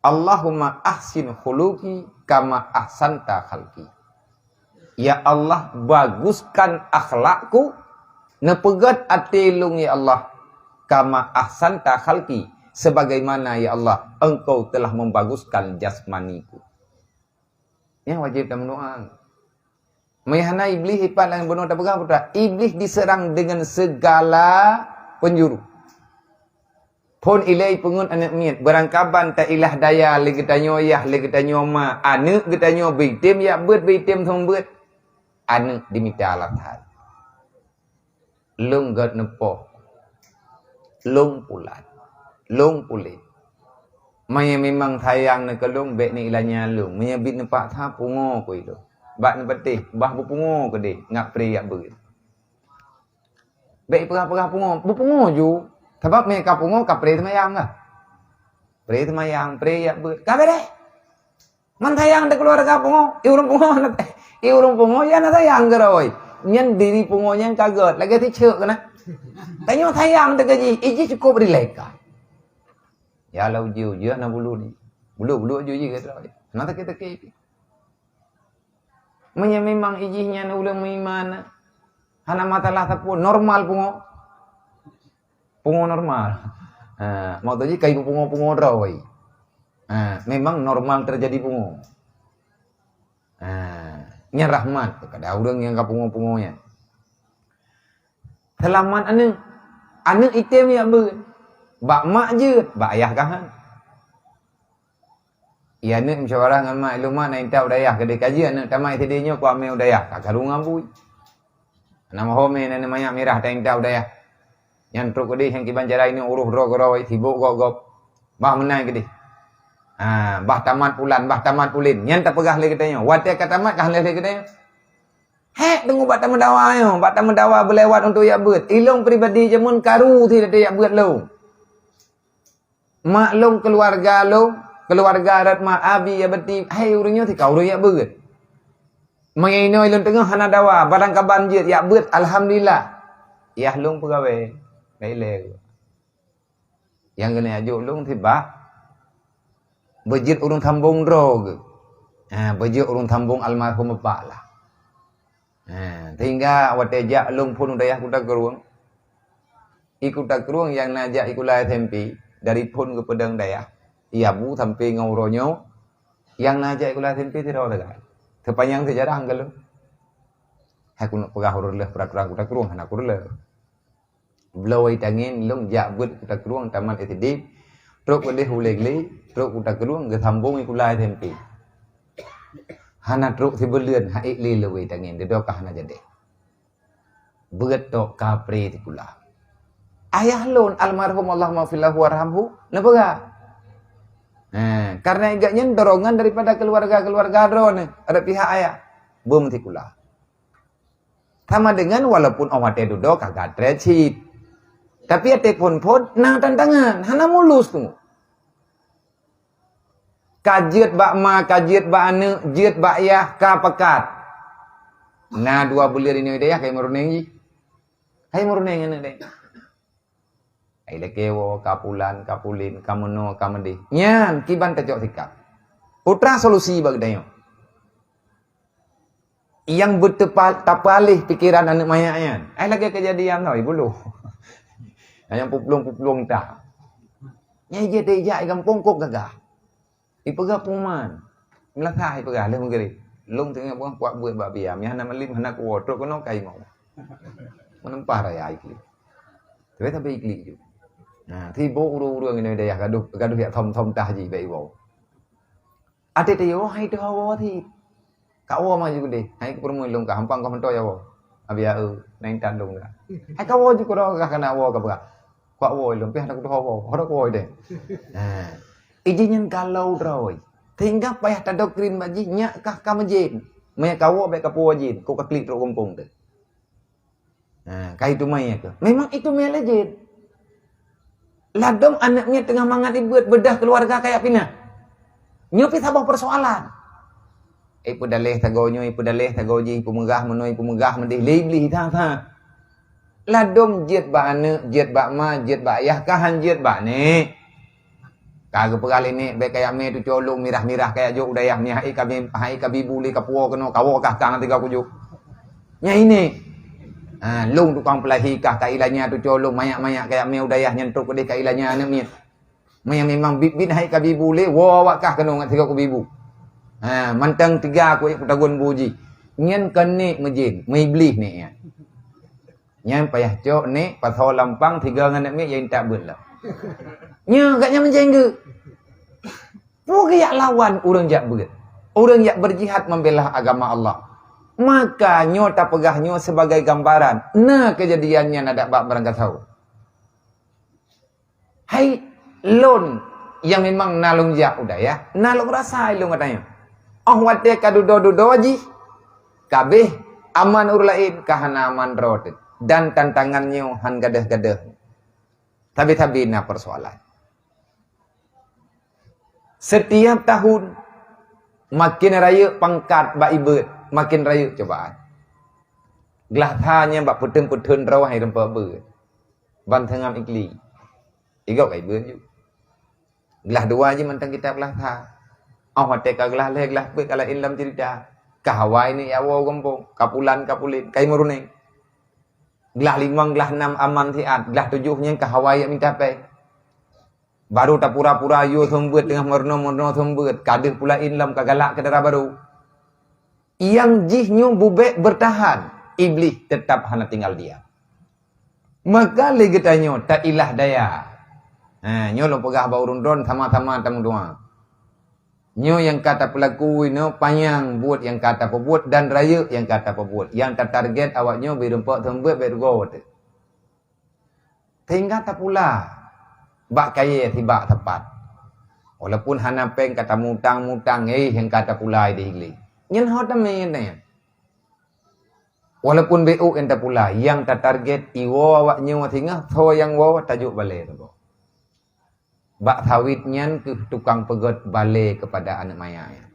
"Allahumma ahsin khuluqi kama ahsanta khalqi." Ya Allah, baguskan akhlakku, neupeugét até lôn, ya Allah, kama ahsanta khalqi, sebagaimana, ya Allah, Engkau telah membaguskan jasmaniku. Nyan wajéb tameudoá. Meuhana Iblih ipat lam bunoe tapeugah putra, Iblih diserang dengan segala penjuru. Phon ilée peungeut aneuëk miet, beurangkaban ta ilah daya lé geutanyoe yah, lé geutanyoe ma, aneuëk geutanyoe beuitem yak beuet, beuitem thon beuet. Aneuëk dimita alasan. Lôn gét neupoh. Lôn pulan. Lôn puléh. Meunyoe mimang sayang neuh keu lôn, bék neuilanya lôn. Meunyoe bit neupaksa, pungo keu ilôn. Bak neupatéh, bah beupungo keudeh, ngat pré yak beuet. Bék peugah-peugah pungo, beupungo ju. Sabab meunyoe ka pungo, ka pré seumayang kah. Pré seumayang, pré yak beuet. Ka beureh. Man sayang di keuluwarga pungo, i ureuëng pungo na, i ureuëng pungo ya na sayang keudroe. Nyan diri pungo nyan ka gét, lagée si ceuk keunan. Tanyoe sayang teuh keu jih, i jih cukup rilek ka. Ya Allah uji-uji na bulu ni. Bulu-bulu uji keudroe. Na sakét-sakét. Meunyoe memang ijih nyan ureuëng meuiman, hana masalah sapeue, normal pungo. Pungo normal. Ha, maksud jih ka ibu pungo-pungo droe. Ha, memang normal terjadi pungo. Ha, nyan rahmat kepada ureuëng nyang ka pungo-pungo nyan. Seulamat aneuëk. Aneuëk item jak beuet. Bak mak jeuet, bak ayah ka han. Iya aneuëk musyawarah ngon mak, "Ilôn mak na intat u dayah keudeh kaji aneuëk tamat S D nyoe ku amé u dayah." Ka karu ngon bui. Nama ho mé na manyak mirah ta intat u dayah. Nyan trok keudeh nyang kiban jarai nyoe uroh droe keudroe sibok gob-gob. Bah meunan keudeh. Ha, bah tamat pulan, bah tamat pulen. Nyan tapeugah lé geutanyoe. Watée ka tamat ka lé lé geutanyoe. Hék teungoh bak tameudawa nyoe, bak tameudawa beulewat untuk jak beuet. Ilôn pribadi jameun karu si teuyak beuet lôn. Mak lôn, keuluwarga lôn, keuluwarga rot mak abi ya beti, hai ureuëng nyoe sika ureuëng jak beuet. Meunyoe inoe lôn teungoh hana dawa, barang kaban jeuet jak beuet, alhamdulillah. Yah lôn peugawée, dak ilée. Nyang keuneuk ajok lôn sibak beujeuet ureuëng sambong droe geuh. Ha, beujeuet ureuëng sambong almarhum bapak lah. Ha, sehingga watée jak lôn phon u dayah Kuta Krueng. I Kuta Krueng nyang na jak sikula S M P dari phon geupeudong dayah. I abu sampai ngon uroe nyoe nyang na jak sikula S M P sidroe sagai. Seupanyang sejarah ngon lôn. Hai keuneuk peugah ureuëng lheueh peraturan Kuta Krueng hana kureueng. Bloe tangen lôn jak beuet Kuta Krueng tamat S D, trok keudeh u Legli, trok Kuta Krueng geusambong sikula S M P. Hana trok sibuleuen hai lé lôn tangen, dudoe ka hana jadi. Beuet tok kapré sikula. Ayah lôn almarhum Allahumma firlahu warhamhu neupeugah. Ha, karena gobnyan dorongan daripada keluarga-keluarga droeneuh, ada pihak ayah. Beuet sikula. Sama dengan walaupun óh watée dudoe ka gatrée cit. Tapi até phon-phon na tantangan, hana mulus tu. Ka jeuet bak ma, ka jeuet bak aneuëk, jeuet bak yah, ka pakat. Na dua buleuen inoe deh yah, ka imeurunéng jih. Ka imeurunéng aneuëk deh. Ai lakée woe, ka pulan, ka pulen, ka meunoe, ka meudeh. Nyan kiban tacok sikap. Putra solusi bak geutanyoe. Nyang beuteupal-, tapeualéh pikeran aneuëk manyak nyan. Ai lagée keujadian nyoe bulu. Nyang puplueng-puplueng tah. Nyang ijak teuijak i gampông kok gagah. Ipeugah pengumuman. Meulasah ipeugah lheueh meugrib. Lôn teungoh beungoh kuat beuet bak biam, nyang hana malem hana kuwoe trok keunoe ka imoe. Meuneumpah raya iklik. Tapi sampai iklik ju. Nah, tiboh ureuëng-ureuëng inong dayah gaduh, gaduh jak thom-thom tah jih bak iwoe. Até teuyoe hai teuh hawa thit. Ka woe maju deh. Hai keupeureumeun lôn ka hampang ka meuntoi ya woe. Abi ya eu, nang intat lôn ka. Hai ka woe ju keudroe ka kana woe ka peugah. Kuak woe lôn pih hana kutuho woe. Hana kuwoe deh. Ha. Iji nyan kalau droe. Sehingga payah tadokrin bak jih nyak kah ka meujén. Meunyo ka woe bék ka puwoe jén, kok ka klik trok gampông teuh. Ha, ka itu maya ke? Memang itu maya lejit. Ladom aneuk miet teungoh mangat ibeuet beudah keuluwarga kaya pinah. Nyoe pi saboh persoalan. Ipeudaleh sagoe nyoe, ipeudaleh sagoe jih, ipeumegah meunoe, ipeumegah meudeh, lé Iblih that-that. Ladom jeuet bak aneuk, jeuet bak ma, jeuet bak yah, ka han jeuet bak nek. Ka geupeugah lé nek, bék kajak mé tuco lôn mirah-mirah kajak jok u dayah nyoe, hai ka bi, hai ka bi bu lé ka puwoe keunoe, ka woe kah ka ngon tiga kujok. Nyan inek. Ha, lôn tukang peulahi kah ka ilanya tuco lôn manyak-manyak kajak mé u dayah nyan trok keudeh ka ilanya aneuk miet. Meunyo memang bit-bit hai ka bi bu lé, woe awak kah keunoe ngon tiga kubi bu. Ha, mantong tiga ku ék kutagun bu jih. Nyan kon nek meujén, meuiblih nek nyan. Nyan payah cok nek pasoe lampang tiga ngon aneuk miet ya intat beuet lom. Nyoe gak nyan meujenggeuk. Peue geujak lawan ureuëng jak beuet? Ureuëng jak berjihad membela agama Allah. Maka nyoe tapeugah nyoe sebagai gambaran. Na keujadian nyan adak bak meurangkasoe. Hai lôn nyang memang na lôn jak u dayah, na lôn rasa lôn geutanyoe. Óh watée ka dudoe-dudoe jih, kabeh aman ureuëng laén ka hana aman droe teuh. Dan tantangan nyoe han gadôh-gadôh. Sabe-sabe na persoalan. Setiap tahun makin rayeuk pangkat bak ibeuet, makin rayeuk cobaan. Glah that nyan bak peuteun-peuteun droe hai rumpok beuet. Ban teungam ikli. Igok kai beuet ju. Glah dua jih mantong kitab glah that. Óh watée ka glah lhée glah peuet ka laén lam cerita. Ka hawa ineuk jak woe gampông, ka pulan ka pulen, ka imeurunéng. Glah limong, glah nam aman siat, glah tujoh nyan ka hawa jak mita péng. Baru tapura-pura yue seumeubeuet teungoh meurunoe-meurunoe seumeubeuet, ka deuh pula in lom ka galak keu dara barô. Nyang jih nyoe bubek beurtahan, Iblih teutab hana tinggal diam. Maka lé geutanyoe tailah daya. Ha, nyoe lôn peugah bak ureuëng droen sama-sama tameudoá. Nyoe nyang ka tapeulaku inoe panyang buet nyang ka tapeubuet dan rayeuk nyang ka tapeubuet. Nyang tatarget awaknyoe beurumpok seumeubeuet bèk rugoe teuh. Sehingga tapula bak kayée sibak sapat. Walaupun hana péng ka tamutang-mutang, eh, nyang ka tapula di hiléh. Nyan ho tamé nyan. Walaupun beuôt nyang tapula, nyang tatarget iwoe awaknyoe singoh, soe nyang woe tajok balée saboh. Bak sawit nyan keuh tukang peugét balée keupada aneuëk maya nyan.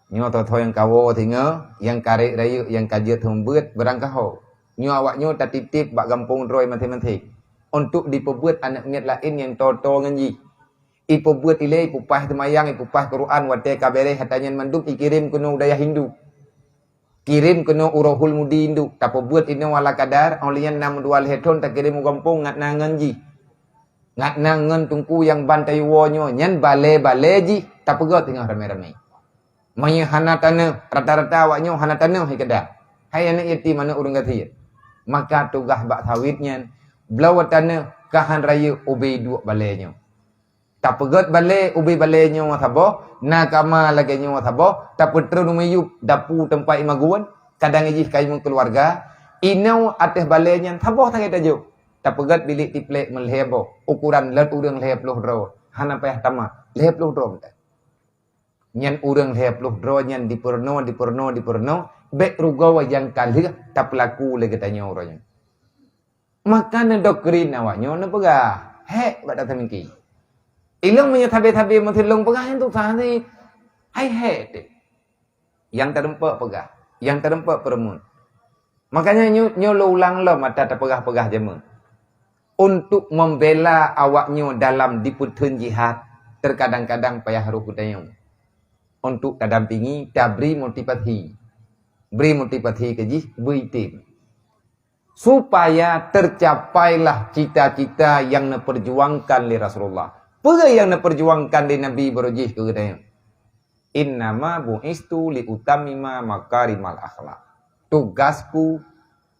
Nyoe soe-soe nyang ka woe singoh, nyang ka rek rayeuk, nyang ka jeuet seumeubeuet beurangkaho. Nyoe awaknyoe tatitip bak gampông droe maséng-maséng, untuk dipeubeuet aneuëk miet laén nyang toe-toe ngon jih. Ipeubeuet ilée, ipupaih seumayang, ipupaih Quran, watée ka béréh atra nyan mandum ikirém keunoe u dayah induk. Kirém keunoe u Rohul Mudi induk, tapeubeuet inoe ala kadar, óh lheueh nyan nam dua lhée thon takirém u gampông ngat na ngon jih. Ngat na ngon teungku nyang ban tayue woe nyoe, nyan balée-balée jih tapeugét teungoh ramé-ramé. Meunyoe hana taneuh, rata-rata awaknyoe hana taneuh hai keudang. Hai aneuëk yatim, aneuëk ureuëng gasien. Maka tugaih bak sawit nyan, bloe taneuh ka han rayeuk ubé duek balée nyoe. Tapeugét balée, ubé balée nyoe saboh, na kama lagée nyoe saboh, tapeutreun u miyueb dapu teumpat imagun, kadang jih kayée meukeuluwarga, inoe ateueh balée nyan saboh sagai tajok. Tapeugét bilék tiplek meulhée boh, ukuran lét ureuëng lhée ploh droe, hana payah tamat, lhée ploh droe mantong. Nyan ureuëng lhée ploh droe nyan dipeurunoe, dipeurunoe, dipeurunoe, bék rugoe nyang ka lheueh tapeulaku lé geutanyoe uroe nyoe. Maka neudoktrin awaknyoe neupeugah, "Hék bak tatamiki." Ilong meunyoe sabe-sabe meusilong peugah nyan susah ni. Hai hék teuh. Nyang teurumpok peugah, nyang teurumpok peureumeun. Makanya nyoe, nyoe lôn ulang lom ata tapeugah-peugah jameun. Untuk membela awaknyoe dalam dipeutheun jihad, terkadang-kadang payah roh geutanyoe. Untuk tadampingi, tabri motivasi. Bri motivasi keu jih, beu item. Supaya tercapailah cita-cita nyang neupeurjuangkan lé Rasulullah. Peue nyang neupeurjuangkan lé Nabi baroe jih keu geutanyoe? "Innama bu'istu liutammima makarimal akhlak." Tugasku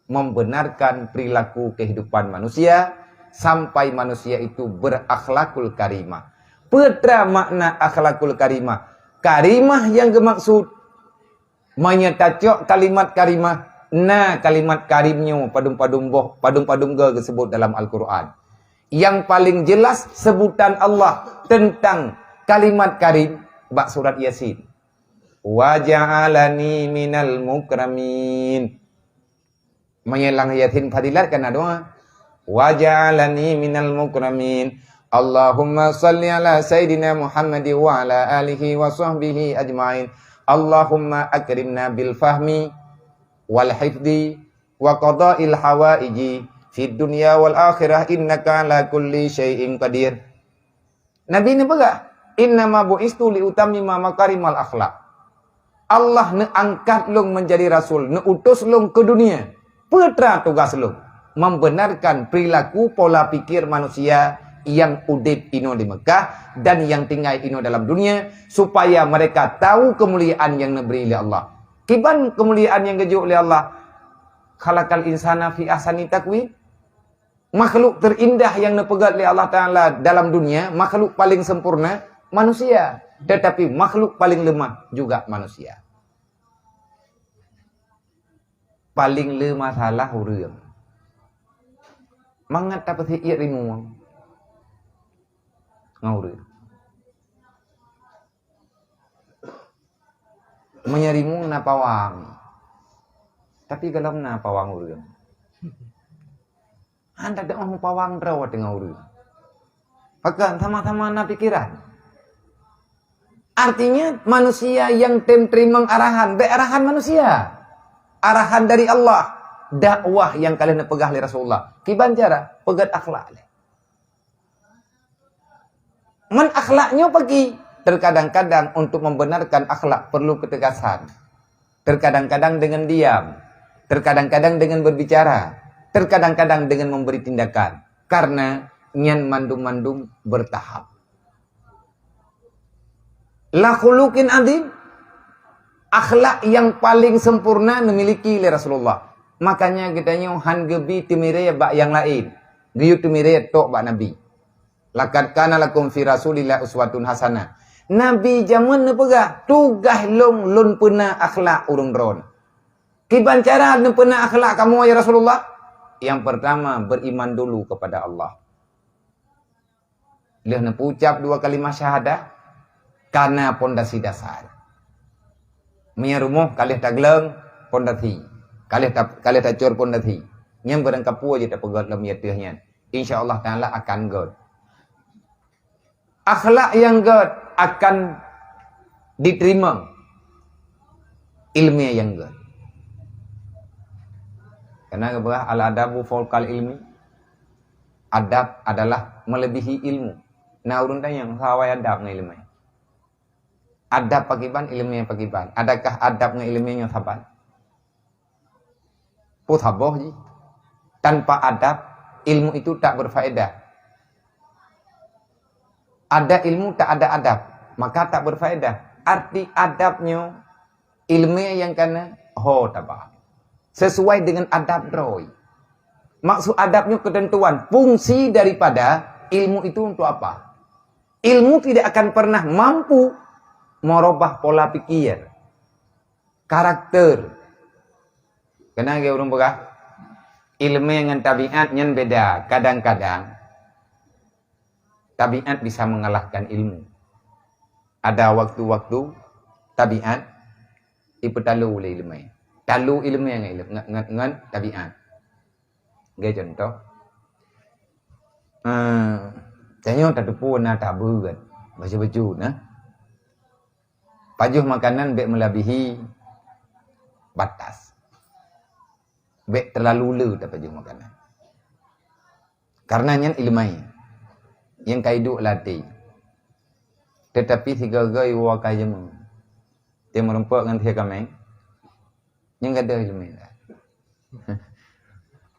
membenarkan perilaku kehidupan manusia sampai manusia itu berakhlakul karimah. Peue teuma makna akhlakul karimah? Karimah nyang geumaksud Meunyoe tacok kalimat karimah, na kalimat karim nyoe padum-padum boh, padum-padum goe geuseubut dalam Al-Qur'an. Nyang paleng jeulaih seubutan Allah teuntang kalimat karim bak surat Yasin. "Wa ja'alani minal mukramin." Meunyoe lam Yasin Fadilat kan na doa, "Wa ja'alani minal mukramin. Allahumma salli ala Sayyidina Muhammad wa ala alihi wa sahbihi ajma'in. Allahumma akrimna bil fahmi wal hifdi wa qada'il hawaiji fid dunya wal akhirah, innaka ala kulli syai'in qadir." Nabi neupeugah, "Innama bu'istu liutammima makarimal akhlak." Allah neuangkat lôn menjadi rasul, neuutus lôn keu dunia. Peue teuma tugaih lôn? Membenarkan perilaku pola pikir manusia nyang udeb inoe di Mekah dan nyang tinggai inoe dalam dunia, supaya mereka tahu kemuliaan nyang neubri lé Allah. Kiban kemuliaan nyang geujok lé Allah? "Khalaqal insana fi ahsani taqwim." Makhluk teurindah nyang neupeugét lé Allah Taala dalam dunia, makhluk paleng sempurna, manusia. Tetapi makhluk paleng leumah juga manusia. Paleng le masalah ureuëng. Mangat tapeusiek rimueng ngon ureuëng. Meunyoe rimueng na pawang, tapi gohlom na pawang ureuëng. Hana teu'oh pawang droe teungoh ureuëng. Pakon sama-sama na pikeran. Artinya, manusia nyang tem teurimong arahan, bék arahan manusia. Arahan dari Allah. Dakwah nyang ka lheueh neupeugah lé Rasulullah. Kiban cara? Peugét akhlak lé. Ngon akhlak nyoe pagi, terkadang-kadang untuk membenarkan akhlak perlu ketegasan. Terkadang-kadang dengan diam, terkadang-kadang dengan berbicara, terkadang-kadang dengan memberi tindakan. Karena nyan mandum-mandum bertahap. La khuluqin azim, akhlak yang paling sempurna dimiliki lé Rasulullah. Makanya geutanyoe han geubi teumiré bak nyang laén, geuyue teumiré tok bak Nabi. "Laqad kana lakum fi Rasulillah uswatun hasanah." Nabi jameun neupeugah, "Tugaih lôn, lôn peuna akhlak ureuëng droe." "Kiban cara neupeuna akhlak kamoe, ya Rasulullah?" "Yang pertama, beriman dulu kepada Allah." Lheueh neupeucap dua kalimah syahadah, kana pondasi dasar. Meunyo rumoh ka lheueh tagleueng pondasi, ka lheueh ta-, ka lheueh tacor pondasi, nyan barang kapeue jeuet tapeugöt lom ateueh nyan. Insya Allah Taala akan göt. Akhlak nyang göt akan diterima ilmu nyang göt. Karena geupeugah, "Al-adabu fauqal ilmi." Adab adalah melebihi ilmu. Na ureuëng tanyong, "Sawa adab ngon ilmu?" Adab pakriban, ilmu pakriban. Adakah adab ngon ilmu nyoe saban? Peue saboh jih. Tanpa adab, ilmu itu tak berfaedah. Ada ilmu tak ada adab, maka tak berfaedah. Arti adab nyoe, ilmu nyang kana ho taba. Sesuai dengan adab droe. Maksud adab nyoe ketentuan, fungsi daripada ilmu itu untuk apa? Ilmu tidak akan pernah mampu merubah pola pikir, karakter. Keunan lagée ureuëng peugah, ilmu ngon tabiat nyan beda. Kadang-kadang tabiat bisa mengalahkan ilmu. Ada waktu-waktu tabiat ipeutalu lé ilmu. Talu ilmu ngon, ngon, ngon, ngon tabiat. Lagée contoh, eh, tanyoe tateupeue na tabeuet, bacut-bacut na. Pajoh makanan bék melebihi batas. Bék terlalu le tapajoh makanan. Karena nyan ileumèe nyang ka iduek lam até. Tetapi sigoe-goe iwoe ka jameun. Teumeureumpok ngon sie kaméng, nyang gadôh ileumèe dah.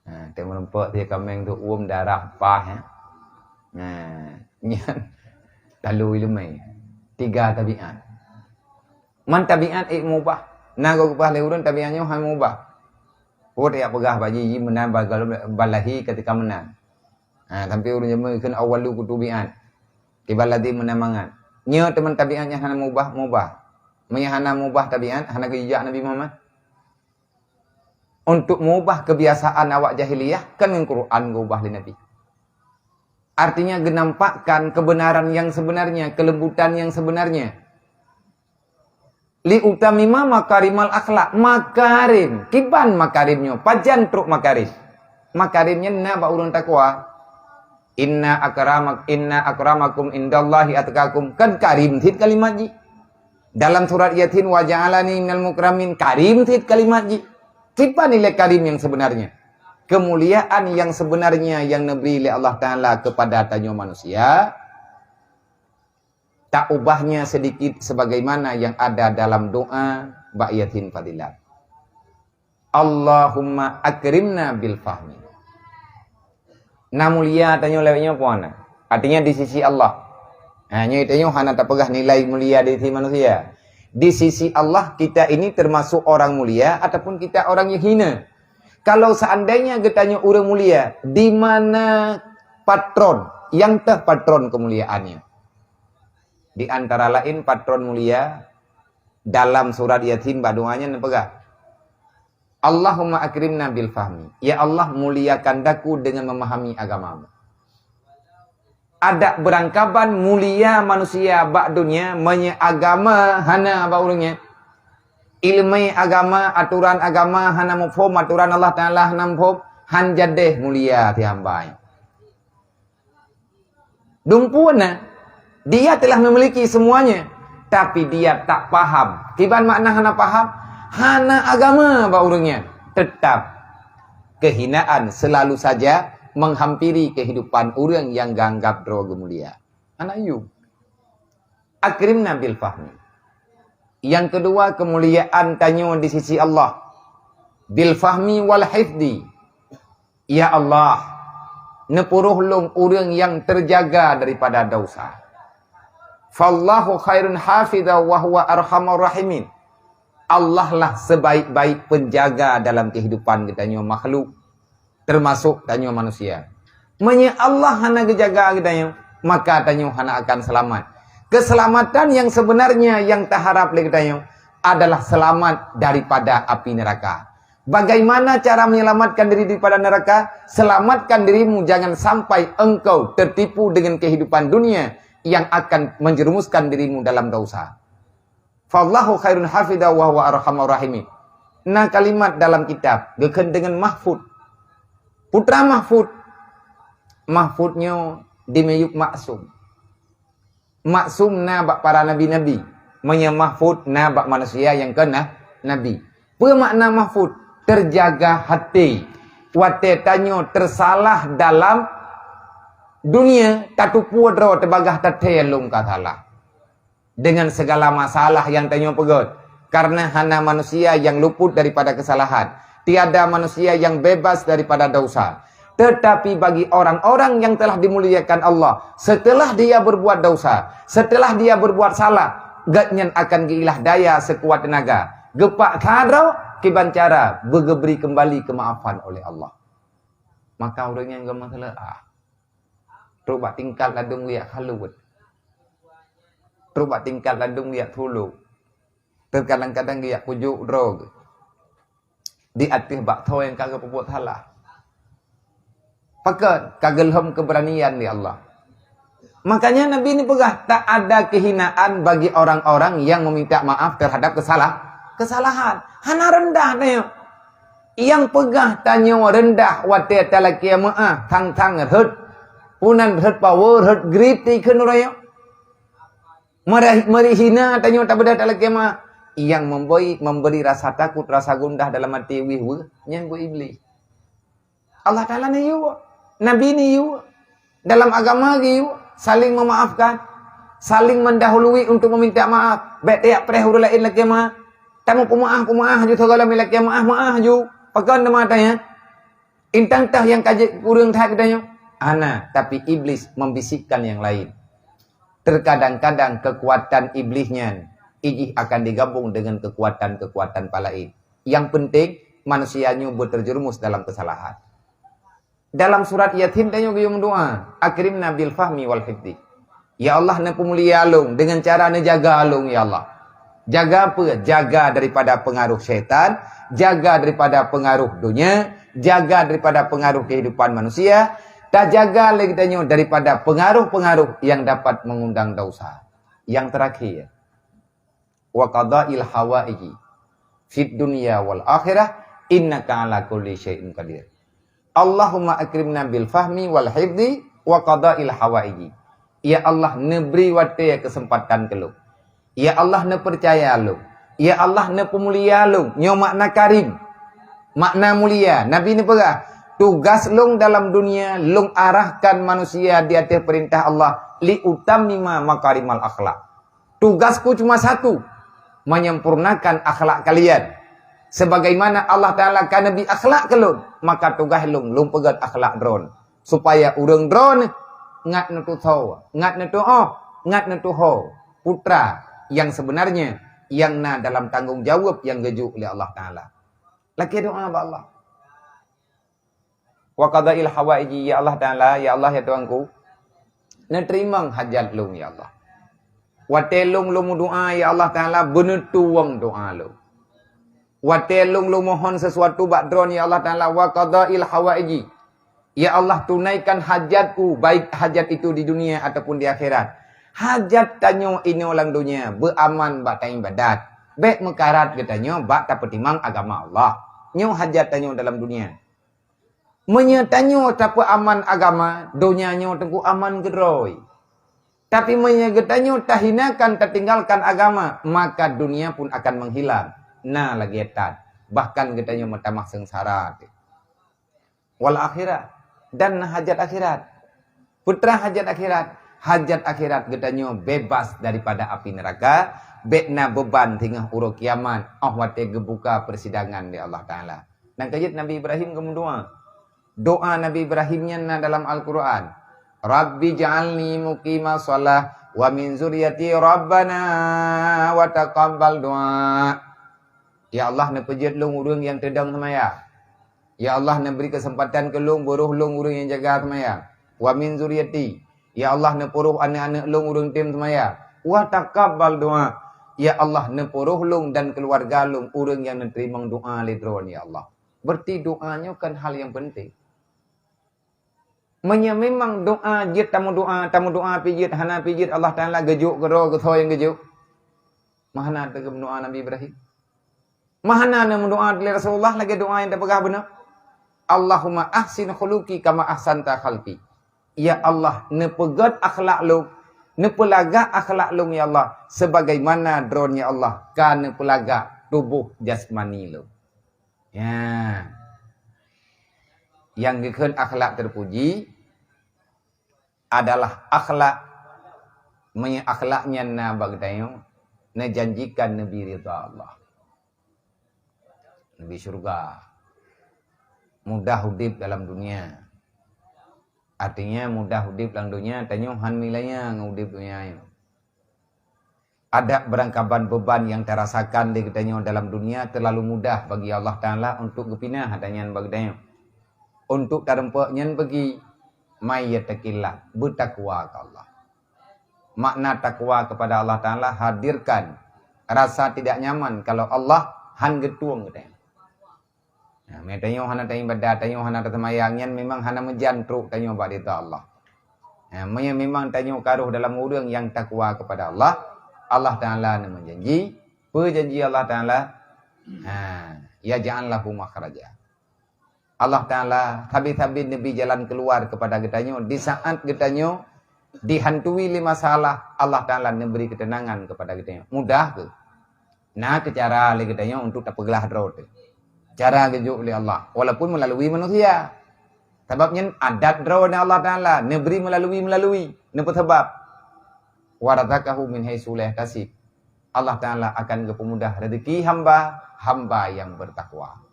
Ha, teumeureumpok sie kaméng tu uem darah paih, ya. Ha, nyan talu ileumèe. Tiga tabiat. Man tabiat ék meubah. Na geupeugah lé ureuëng tabiat nyoe hai meubah. Peuet jak peugah bak jih, jih meunan bagal-, balahi ka teuka meunan. Ha, sampai ureuëng jameun kheun awwalu kutubiat. Kiban ladhi meunan mangat. Nyoe teuma tabiat nyang hana meubah, meubah. Meunyo hana meubah tabiat, hana geujak Nabi Muhammad. Untuk meubah kebiasaan awak jahiliyah, kan ngon Quran geuubah lé Nabi. Artinya, geunampakkan kebenaran yang sebenarnya, kelembutan yang sebenarnya. Li utamima makarimal akhlak. Makarim. Kiban makarim nyoe? Pajan trok makarim? Makarim nyan na bak ureuëng takwa. Inna akramak-, inna akramakum indallahi atqakum. Kan karim cit kalimat jih. Dalam surat Yasin, "Wa ja'alani minal mukramin." Karim cit kalimat jih. Siapa nilai karim yang sebenarnya? Kemuliaan yang sebenarnya yang diberi oleh Allah Taala kepada tanyoe manusia, tak ubahnya sedikit sebagaimana yang ada dalam doa bak Yasin Fadilat. Allahumma akrimna bil fahmi. Na mulia tanyoe lewat nyoe puana. Artinya di sisi Allah. Ha, nyoe tanyoe hana tapeugah nilai mulia di sisi manusia. Di sisi Allah, kita ini termasuk orang mulia ataupun kita orang yang hina. Kalau seandainya geutanyoe ureuëng mulia, di mana patron? Nyang teuh patron kemuliaannya? Di antara lain patron mulia dalam surat Yasin bak doanya neupeugah, "Allahumma akrimna bil fahmi." Ya Allah, muliakan daku dengan memahami agamamu. Adak beurangkaban mulia manusia bak dunia, meunyo agama hana bak ureuëng nyan. Ilmu agama, aturan agama hana muphom, aturan Allah Taala hana muphom, han jadeh mulia si hamba nyan. Dumpeue na, dia telah memiliki semuanya, tapi dia tak paham. Kiban makna hana paham? Hana agama bak ureuëng nyan. Tetap kehinaan selalu saja menghampiri kehidupan ureuëng nyang geuanggap droe geumulia. Hana yum. Akrimna bil fahmi. Nyang keudua, keumuliaan tanyoe di sisi Allah. Bil fahmi wal hifdi. Ya Allah, neupuroh lôn ureuëng nyang teujaga daripada desya. Fallahu khairun hafidha wa huwa arhamur rahimin. Allah lah sebaik-baik penjaga dalam kehidupan geutanyoe makhluk, termasuk tanyoe manusia. Meunyoe Allah hana geujaga geutanyoe, maka tanyoe hana akan seulamat. Keuseulamatan nyang seubeunarnya nyang taharab lé geutanyoe adalah seulamat daripada api neuraka. Bagaimana cara menyelamatkan diri daripada neraka? Selamatkan dirimu jangan sampai engkau tertipu dengan kehidupan dunia yang akan menjerumuskan dirimu dalam dosa. Fallahu khairun hafidha wa huwa arhamur rahimin. Na kalimat dalam kitab geukheun deungon mahfud. Putra mahfud. Mahfud nyoe dimiyueb maksum. Maksum na bak para nabi-nabi. Meunyoe mahfud na bak manusia nyang kon nabi. Peue makna mahfud? Terjaga hati. Watée tanyoe tersalah dalam dunia, tatupue droe teubagaih tathée lôn ka salah. Dengan segala masalah nyang tanyoe peugét. Karena hana manusia nyang luput daripada kesalahan. Tiada manusia yang bebas daripada dosa. Tetapi bagi orang-orang yang telah dimuliakan Allah, setelah dia berbuat dosa, setelah dia berbuat salah, gobnyan akan geuilah daya sekuat tenaga. Geupaksa droe kiban cara beugeubri kembali kemaafan oleh Allah. Maka ureuëng nyang geumasalah, trok bak tingkat ladum geujak khaluet. Trok bak tingkat ladum geujak tulok. Teukadang-kadang geujak kujok droe di ateueh bak tho nyang ka geupeubuet salah. Pakon? Ka geulhom keberanian di Allah. Makanya Nabi ni peugah, tak ada kehinaan bagi orang-orang yang meminta maaf terhadap kesalah, kesalahan. Hana rendah tanyoe. Nyang peugah tanyoe rendah watée talakée meuáh, thang-thang rhot. Punan rhot power, rhot grit ikheun ureuëng nyoe. Meuri, meuri hina tanyoe tabeudôh talakée meuáh. Nyang memberi, memberi rasa takut, rasa gundah dalam hati wih weuh, nyan buet Iblih. Allah Taala neuyue, Nabi neuyue, dalam agama geuyue, saling memaafkan, saling mendahului untuk meminta maaf. Bék tajak preh ureuëng laén lakée meuáh. Tamu peumaaf, peumaaf ju, segala mi lakée meuáh, meuáh ju. Pakon teuma tanya? Intang tah nyang ka jeuet ureuëng that geutanyoe? Hana, tapi Iblis membisikkan yang lain. Terkadang-kadang kekuatan Iblis nyan ijih akan digabung dengan kekuatan-kekuatan palain. Yang penting, manusia nyoe beuterjerumus dalam kesalahan. Dalam surat Yasin tanyoe geuyue meudoa, "Akrimna bil fahmi wal hifdi." Ya Allah, neupeumulia lôn dengan cara neujaga lôn, ya Allah. Jaga peue? Jaga daripada pengaruh syaitan, jaga daripada pengaruh dunia, jaga daripada pengaruh kehidupan manusia, tajaga lé geutanyoe daripada pengaruh-pengaruh yang dapat mengundang dosa. Yang terakhir, wa qadail hawaiji fid dunya wal akhirah, innaka ala kulli syai'in qadir. Allahumma akrimna bil fahmi wal hifdi wa qadail hawaiji. Ya Allah, neubri watée keuseumpatan keu lôn. Ya Allah, neupeucaya lôn. Ya Allah, neupeumulia lôn. Nyoe makna karim. Makna mulia. Nabi neupeugah, tugas lôn dalam dunia, lôn arahkan manusia di ateueh peurintah Allah, li utammima makarimal akhlak. Tugasku cuma satu, menyempurnakan akhlak kalian. Sebagaimana Allah Taala ka neubri akhlak keu lôn, maka tugaih lôn, lôn peugét akhlak droen, supaya ureuëng droen ngat neutusoe, ngat neutuoh, ngat neutuho putra yang sebenarnya, yang na dalam tanggong jaweueb yang geujok lé Allah Taala. Lakée doa bak Allah. Wa qadail hawaiji, ya Allah Taala, ya Allah, ya Tuhanku, neuteurimong hajat lôn, ya Allah. Watée lôn lôn meudoa, ya Allah Taala, beuneutuwong doa lôn. Watée lôn lôn mohon sesuatu bak droen, ya Allah Taala, wa qadail hawaiji. Ya Allah, tunaikan hajatku, baik hajat itu di dunia ataupun di akhirat. Hajat tanyoe inoe lam dunia, beuaman bak taibadat. Bék meukarat geutanyoe bak tapeutimang agama Allah. Nyoe hajat tanyoe dalam dunia. Meunyoe tanyoe tapeuaman agama, donya nyoe teungku aman keudroe. Tapi meunyoe geutanyoe tahinakan, tatinggalkan agama, maka dunia pun akan menghilang. Na lagée that, bahkan geutanyoe meutamah seungsara. Wal akhirah, dan na hajat akhirat. Peue teuma hajat akhirat? Hajat akhirat geutanyoe bebas daripada api neraka, bék na beuban singoh uroe kiamat, óh watée geubuka persidangan lé Allah Taala. Nyang keujeuet Nabi Ibrahim geumeudoá. Doá Nabi Ibrahim nyan na dalam Al-Quran. "Rabbi ja'alni muqima shalah wa min zuriyati rabbana wa taqabbal du'a." Ya Allah, neupeujeuet lôn ureuëng nyang teudong seumaya. Ya Allah, neubri keuseumpatan keu lôn, beuroh lôn ureuëng nyang jaga seumaya. Wa min zuriyati. Ya Allah, neupeuroh aneuëk-aneuëk lôn ureuëng tem seumaya. Wa taqabbal du'a. Ya Allah, neupeuroh lôn dan keuluwarga lôn ureuëng nyang neuteurimong doá lé Droe, ya Allah. Berarti doá nyoe kan hal nyang penting. Meunyoe memang doá jeuet tameudoá, tameudoá pih jeuet, hana pih jeuet, Allah Taala geujok keudroe geusoe nyang geujok. Meuhana teugeup doá Nabi Ibrahim. Meuhana neumeudoá lé Rasulullah lagée doá nyang teupeugah beuna. "Allahumma ahsin khuluqi kama ahsanta khalqi." Ya Allah, neupeugét akhlak lôn, neupeulagak akhlak lôn ya Allah, sebagaimana Droe ya Allah ka neupeulagak tuboh jasmani lôn. Ya. Nyang geukheun akhlak terpuji adalah akhlak, meunyoe akhlak nyan na bak geutanyoe, neujanjikan neubri ridha Allah. Neubri syurga. Mudah udeb dalam dunia. Artinya mudah udeb lam dunia, tanyoe han meulanya ngon udeb dunia nyoe. Adak beurangkaban beuban nyang tarasakan lé geutanyoe dalam dunia terlalu mudah bagi Allah Taala untuk geupinah adak nyan bak geutanyoe. Untuk tareumpok nyan bagi, "May yattaqillah," beutakwa keu Allah. Makna takwa kepada Allah Taala hadirkan rasa tidak nyaman kalau Allah han geutueng geutanyoe. Nah, meunyoe tanyoe hana taibadat, tanyoe hana taseumayang, nyan memang hana meujan trok tanyoe bak ridha Allah. Nah, meunyoe memang tanyoe ka rhoh dalam ureuëng nyang takwa kepada Allah, Allah Taala neumeujanji, peue janji Allah Taala? Ha, yaj'al lahu makhraja. Allah Taala sabe-sabe neubri jalan keuluar kepada geutanyoe di saat geutanyoe dihantui lé masalah, Allah Taala neubri keuteunangan kepada geutanyoe. Mudah keu? Na keu cara lé geutanyoe untuk tapeuglah droe teuh. Cara geujok lé Allah, walaupun melalui manusia. Sabab nyan adat droe nyan Allah Taala neubri melalui, melalui, neupeusabab. "Wa razaqahu min haitsu la yahtasib." Allah Taala akan geupeumudah rezeki hamba, hamba nyang bertakwa.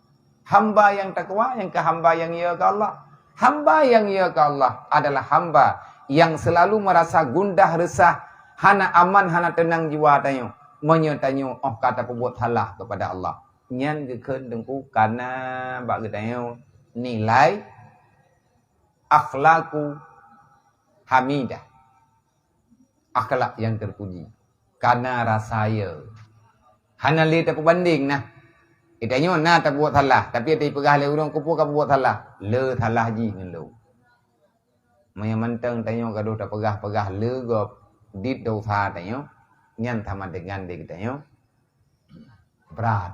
Hamba nyang takwa, nyang ka hamba nyang ya keu Allah. Hamba nyang ya keu Allah adalah hamba nyang selalu merasa gundah reusah, hana aman, hana teunang jiwa tanyoe. Meunyoe tanyoe óh ka tapeubuet salah kepada Allah, nyan geukheun teungku kana bak geutanyoe nilai akhlaqu hamidah. Akhlak nyang terpuji. Kana rasa ya. Hana lé tapeubandeng nah. Geutanyoe na tabuet salah, tapi tapeugah lé ureuëng keupeue ka buet salah, le salah jih ngon lôn. Meunyoe mantong tanyoe gadoh tapeugah-peugah le gob dit dosa tanyoe, nyan sama dengan lé geutanyoe brat.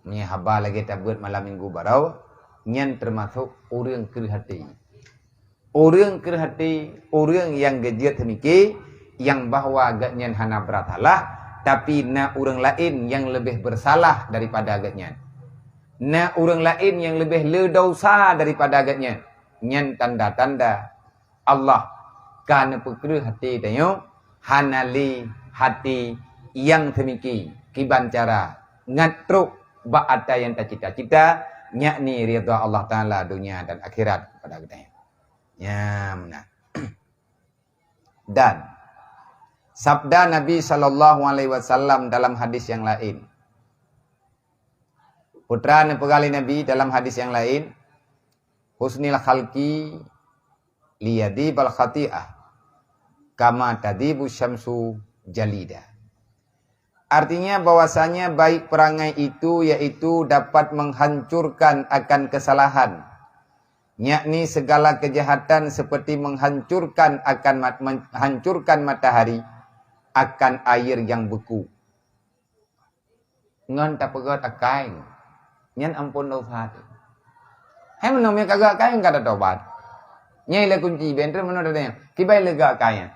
Meunyoe haba lagée tabeuet malam minggu barô, nyan teumasok ureuëng kreueh até. Ureuëng kreueh até, ureuëng nyang geujeuet seumike, nyang bahwa gobnyan hana brat salah, tapi na ureuëng laén nyang leubeh beusalah daripada gobnyan. Na ureuëng laén nyang leubeh le dosa daripada gobnyan. Nyan tanda-tanda Allah ka neupeukreueh até tanyoe, hana lé até nyang seumike kiban cara ngat trok bak ata nyang tacita-cita, yakni ridha Allah Taala dunia dan akhirat kepada geutanyoe. Nyan meunan. Dan sabda Nabi sallallahu alaihi wasallam dalam hadis nyang laén. Putra neupeugah lé Nabi dalam hadis nyang laén, "Husnil khalqi liyadhibal khati'ah, kama tadhibu syamsu jalida." Artinya bahwasanya baik perangai itu yaitu dapat menghancurkan akan kesalahan, yakni segala kejahatan seperti menghancurkan akan mat-, menghancurkan matahari akan air yang beku. Ngon tapeugét akai nyan ampôn dosa teuh. Hai meunoe meunyoe ka gét akai ka tatobat. Nyan lé kunci bentreun meunoe teuh. Kiban lé gét akai nyan.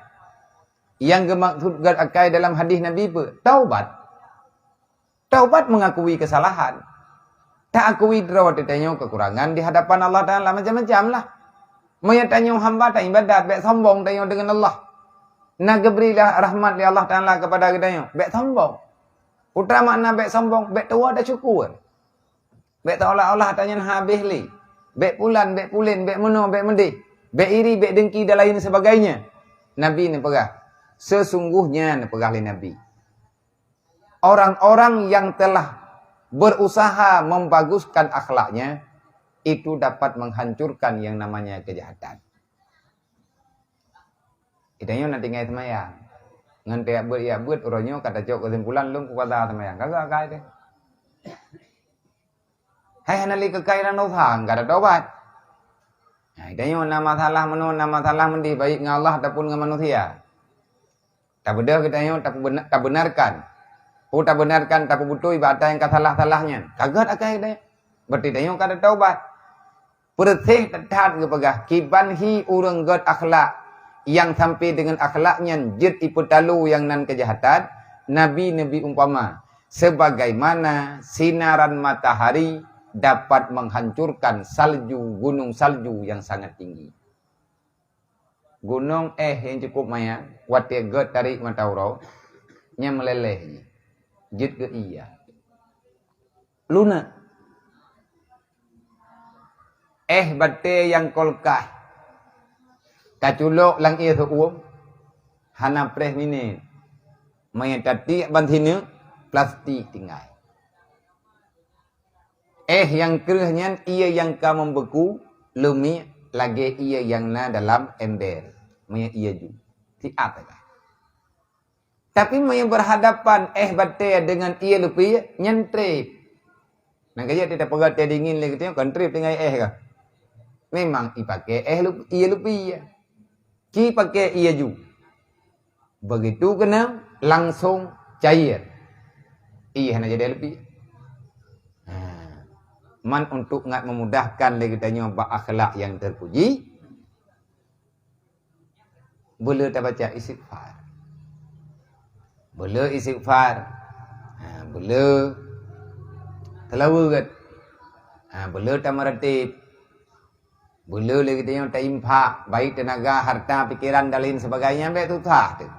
Nyang geumaksud gét akai dalam hadis Nabi peue? Taubat. Taubat mengakui kesalahan. Taakui droe teuh tanyoe kekurangan di hadapan Allah Taala macam-macam lah. Meunyoe tanyoe hamba taibadat, bék sombong tanyoe deungon Allah. Na geubri lah rahmat lé Allah Taala keupada geutanyoe, bék sombong. Peue makna bék sombong? Bék tuwoe dan syukur. Bék seolah-olah tanyan habéh lé. Bék pulan, bék pulen, bék meunoe, bék meudéh. Bék iri, bék dengki dan lain sebagainya. Nabi neupeugah, sesungguhnya neupeugah lé Nabi, orang-orang yang telah berusaha membaguskan akhlaknya, itu dapat menghancurkan yang namanya kejahatan. Geutanyoe na tinggai seumayang. Ngon tiep beuet, tiep beuet, uroe nyoe ka tacok keusimpulan lôn kuasa seumayang. Ka geukai teuh. Hai hana lé keukai lam dosa, ka tatobat. Nah, geutanyoe na masalah meunoe, na masalah meudéh, baik ngon Allah ataupun ngon manusia. Tabeudôh geutanyoe tapeubena-, tabenarkan. Peue tabenarkan, tapeubeutôi bak ata nyang ka salah-salah nyan. Ka gét akai geutanyoe. Berarti tanyoe ka tatobat. Peureuséh that-that geupeugah, kiban hi ureuëng gét akhlak, nyang sampai deungon akhlak nyan jeuet ipeutalo nyang nan keujahatan, Nabi neubri umpama, sebagaimana sinaran matahari dapat menghancurkan salju, gunung salju yang sangat tinggi. Gunong éh nyang cukup manyang, watée gét tarék mata uroe, nyan meuléléh jih, jeuet keu ié. Luneuk. Éh batée nyang kulkas, taculok lam ié seu-uem, hana preh minét. Manyang tatiek ban sineuk, plastik tinggai. Éh nyang kreueh nyan ié nyang ka meubeuku, leumiek lagée ié nyang na dalam ember. Manyang ié ju, siat sagai. Tapi manyang berhadapan éh batée deungon ié leupie, nyan treb. Nyang ka jeuet tapeugah tée dingin lé geutanyoe, kon treb tinggai éh ka. Memang ipaké éh leup-, ié leupie. Ci paké ié ju. Begitu keunoe langsong cair. Ié hana jadi leupie. Ha. Man untuk ngat memudahkan lé geutanyoe bak akhlak nyang terpuji, beu le tabaca istighfar. Beu le istighfar. Ha, beu le seulaweuet. Ha, beu le tameuratéb. Beu le lé geutanyoe tainfak, baik teunaga, harta, pikeran dan lain sebagainya, bék susah teuh.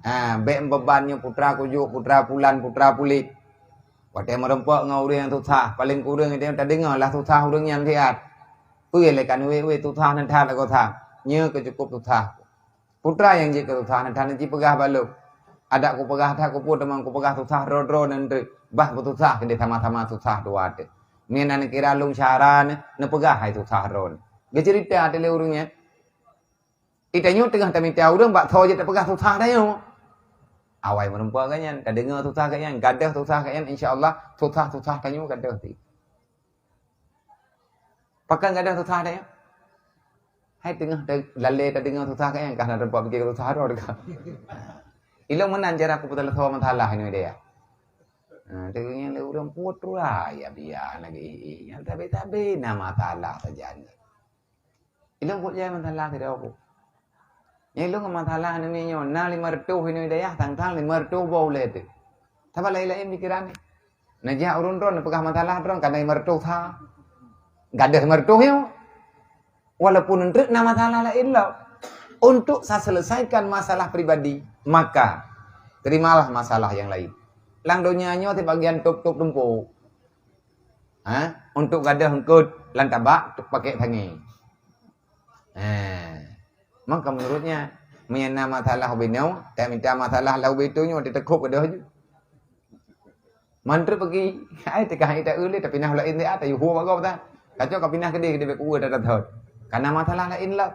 Ha, bék meubeban nyoe putra kujok, putra pulan, putra puléh. Watée meurumpok ngon ureuëng nyang susah, paleng kureueng geutanyoe tadeungoe lah susah ureuëng nyan siat. Peue lé kan wék-wék susah nan that lagoe that. Nyoe keuh cukup susah. Putra nyang jeuet keu susah, hana jipeugah bak lôn. Adak kupeugah that, kupeue teuma kupeugah susah droe-droe nan treuk. Bah beususah keudeh sama-sama susah dua teuh. Meunan kira lôn syara ne, neupeugah hai susah droe ne. Geuceurita ateueh lé ureuëng nyan. Geutanyoe teungoh tamita ureuëng bak tho jeuet tapeugah susah tanyoe. Awai meurumpok geuh nyan, tadeungoe susah geuh nyan, gadôh susah geuh nyan, insya Allah susah-susah tanyoe gadôh teuh. Pakon gadôh susah tanyoe? Hai teungoh ta-, lalée tadeungoe susah geuh nyan, kah na teumpat pike susah droe teuh. Ilôn meunan cara kupeuteuleusoe masalah nyoe deh. Ha, teungoh nyan lé ureuëng putra ya biya lagée, nyang sabe-sabe na masalah sajan. Ilôn buet jai masalah sidroe ku. Nyang ilôn ngon masalah nyoe, na lima reutôh inong dayah, sang-sang lima reutôh boh ulée teuh. Sabab laén-laén pikeran. Neujak ureuëng droe neupeugah masalah droe, kana lima reutôh sa. Gadôh lima reutôh nyoe. Walaupun treuk na masalah laén lom. Untuk saya selesaikan masalah pribadi, maka terimalah masalah yang lain. Lam donya nyoe sibagian top-top tumpôk. Ha? Untuk gadôh eungkôt lam tabak, untuk pakek tangi. Ha. Maka menurutnya, meunyo na masalah ubé nyoe, tak minta masalah lam ubé tu nyoe, teuteukop gadôh ju. Mantri pergi, ai teuka hai tak uleh, tapi nah ulak inti ata yuhu bagoe ta. Kacau ka pinah keudeh, keudeh bek kuwe dah dah. Karena masalah lain lah.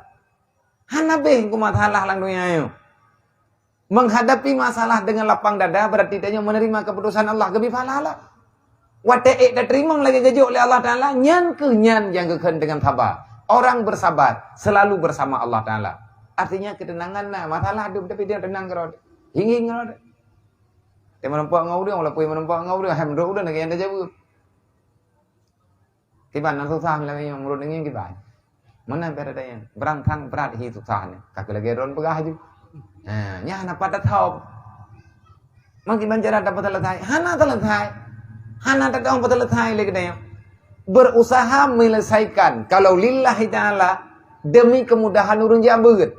Hana beh ku masalah lam dunia nyoe. Menghadapi masalah dengan lapang dada berarti tanyoe menerima keputusan Allah, geubri pahala lah. Watée ék tateurimong lagée geujok lé Allah Taala, nyan keuh nyan nyang geukheun dengan saba. Orang bersabar selalu bersama Allah Taala. Artinya ketenangan na, masalah dum tapi dia tenang keudroe. Hinging keudroe. Dia meureumpok ngon ureuëng, walaupun meureumpok ngon ureuëng, hai meunurot ureuëng lagée nyang tajaweueb. Kiban na susah lagée nyoe meunurot ngieng kiban. Meunan pih ada nyan, beurangkang brat hi susah nyan. Ka keu lagée droen peugah ju. Ha, nyan hana pat tathob. Mangkiban cara tapeuseuleusoe? Hana seuleusoe. Hana tatong peuseuleusoe lé geutanyoe. Berusaha menyelesaikan kalau lillahi ta'ala demi kemudahan ureuëng jak beuet.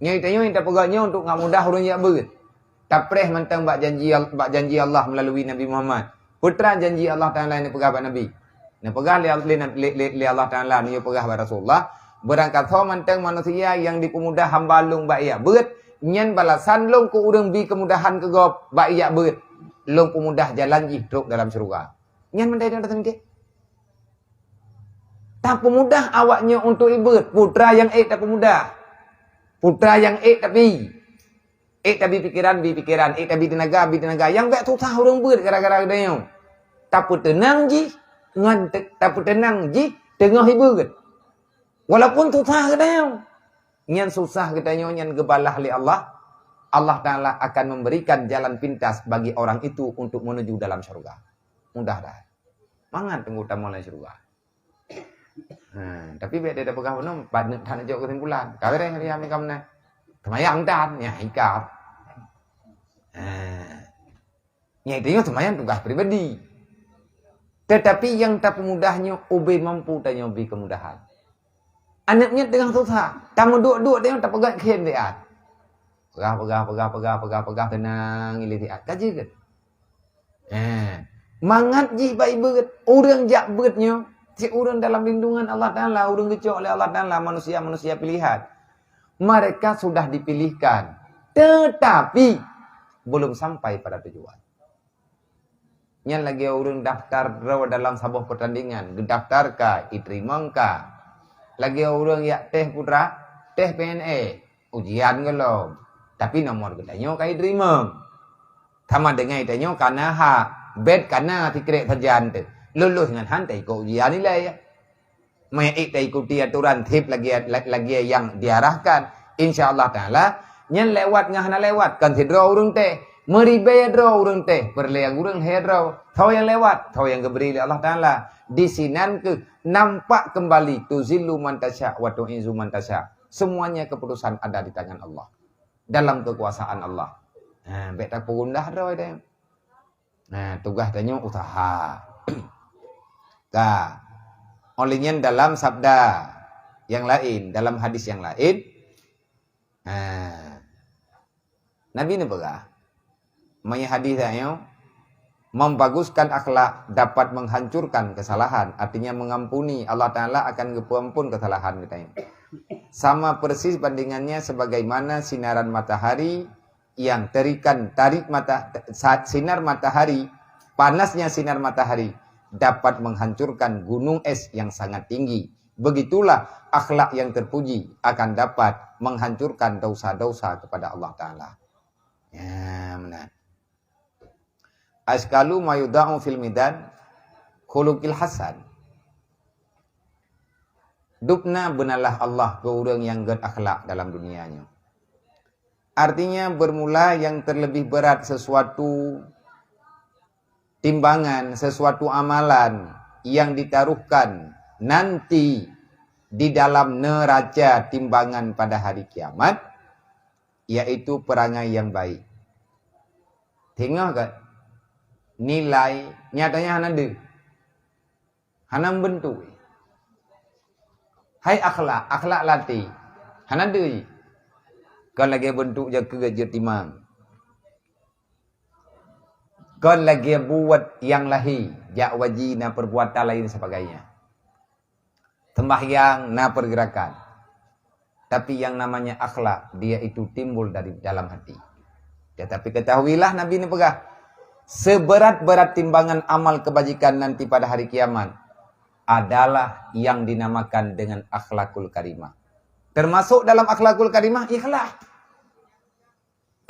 Nyoe tanyoe nyang tapeugah nyoe untuk ngat mudah ureuëng jak beuet. Tapreh mantong bak janji, bak janji Allah melalui Nabi Muhammad. Peue teuma janji Allah Taala nyang neupeugah bak Nabi. Neupeugah lé, lé, lé, lé, lé Allah Taala, nyoe peugah bak Rasulullah, "Beurangkasoe mantong manusia nyang dipeumudah hamba Lôn bak jak beuet, nyan balasan Lôn keu ureuëng bi keumudahan keu gob bak jak beuet. Lôn peumudah jalan jih trok dalam syeuruga." Nyan mandai dan datang ke. Tapeumudah awaknyoe untuk ibeuet, peue teuma nyang ék tapeumudah. Peue teuma nyang ék tabi. Ék tabi pikeran, bi pikeran. Ék tabi teunaga, bi teunaga. Nyang bék susah ureuëng beuet gara-gara geutanyoe. Tapeuteunang jih, ngon te-, tapeuteunang jih teungoh ibeuet. Walaupun susah geutanyoe. Nyan susah geutanyoe nyan geubalah lé Allah. Allah Taala akan memberikan jalan pintas bagi orang itu untuk menuju dalam syurga. Mudah dah. Mangat teungku tamong lam syurga. Ha, tapi bék tapeugah bunoe, pat neuk that neujok keusimpulan. Ka beureh hari nyan ka meunan. Seumayang that, nyan hikap. Ha. Nyan itu nyoe seumayang tugaih pribadi. Tetapi nyang tapeumudah nyoe ubé mampu tanyoe bi keumudahan. Aneuk nyan teungoh susah, tameuduek-duek tanyoe tapeugah kheun siat. Peugah, peugah, peugah, peugah, peugah, peugah, keunong ilée siat. Ka jeuet. Eh, mangat jih bak ibeuet. Ureuëng jak beuet nyoe, si ureuëng dalam lindungan Allah Taala, ureuëng geucok lé Allah Taala, manusia-manusia pilihan. Mereka sudah dipilihkan, tetapi belum sampai pada tujuan. Nyan lagée ureuëng daftar droe dalam saboh pertandingan, geudaftar ka, iteurimong ka. Lagée ureuëng jak tes peue teuma, tes P N S, ujian gohlom, tapi nomor geutanyoe ka iteurimong. Sama deungon tanyoe kana hak, bet kana sikrék sajan teuh. Lulus ngon han taikot ujian ilée. Meuék taikuti atoran seb lagée, lagée nyang diarahkan. Insya Allah Taala, nyan lewat ngon hana lewat, kon sidroe ureuëng teh. Meuribée droe ureuëng teh, peureulée ureuëng lhée droe. Soe nyang lewat, soe nyang geubri lé Allah Taala. Disinan kheueh nampak kembali, "Tuzillu man tasya wa tu'izzu man tasya." Semuanya keputusan ada di tangan Allah. Dalam kekuasaan Allah. Ha, bék tapeugundah droe teh. Nah, tugaih tanyoe usaha. Ka. Óh lheueh nyan dalam sabda nyang laén, dalam hadis nyang laén, nah, Nabi neupeugah, meunyoe hadis tanyoe, membaguskan akhlak dapat menghancurkan kesalahan, artinya mengampuni, Allah Taala akan geupeuampun kesalahan geutanyoe. Sama persis bandingannya sebagaimana sinaran matahari yang terikan tarik mata-, sa-, sinar matahari, panasnya sinar matahari dapat menghancurkan gunung es yang sangat tinggi. Begitulah akhlak yang terpuji akan dapat menghancurkan dosa-dosa kepada Allah Taala. Ya, meunan. Askalu ma yudau fil midan khuluqil hasan. Dubna beunalah Allah keu ureuëng nyang gét akhlak dalam dunia nyoe. Artinya, bermula yang terlebih berat sesuatu timbangan, sesuatu amalan yang ditaruhkan nanti di dalam neraca timbangan pada hari kiamat, yaitu perangai yang baik. Teungoh gét nilai nyatanya hana deuh. Hana meubeuntuk. Hai akhlak, akhlak latih. Hana deuh. Kon lagée beuntuk jak keu jeuet timang. Kon lagée buet nyang lahé, jak waji na perbuatan lain sebagainya. Sembahyang na pergerakan. Tapi yang namanya akhlak, dia itu timbul dari dalam hati. Tetapi ketahuilah, Nabi neupeugah, seberat-berat timbangan amal kebajikan nanti pada hari kiamat adalah yang dinamakan dengan akhlakul karimah. Termasuk dalam akhlakul karimah, ikhlas.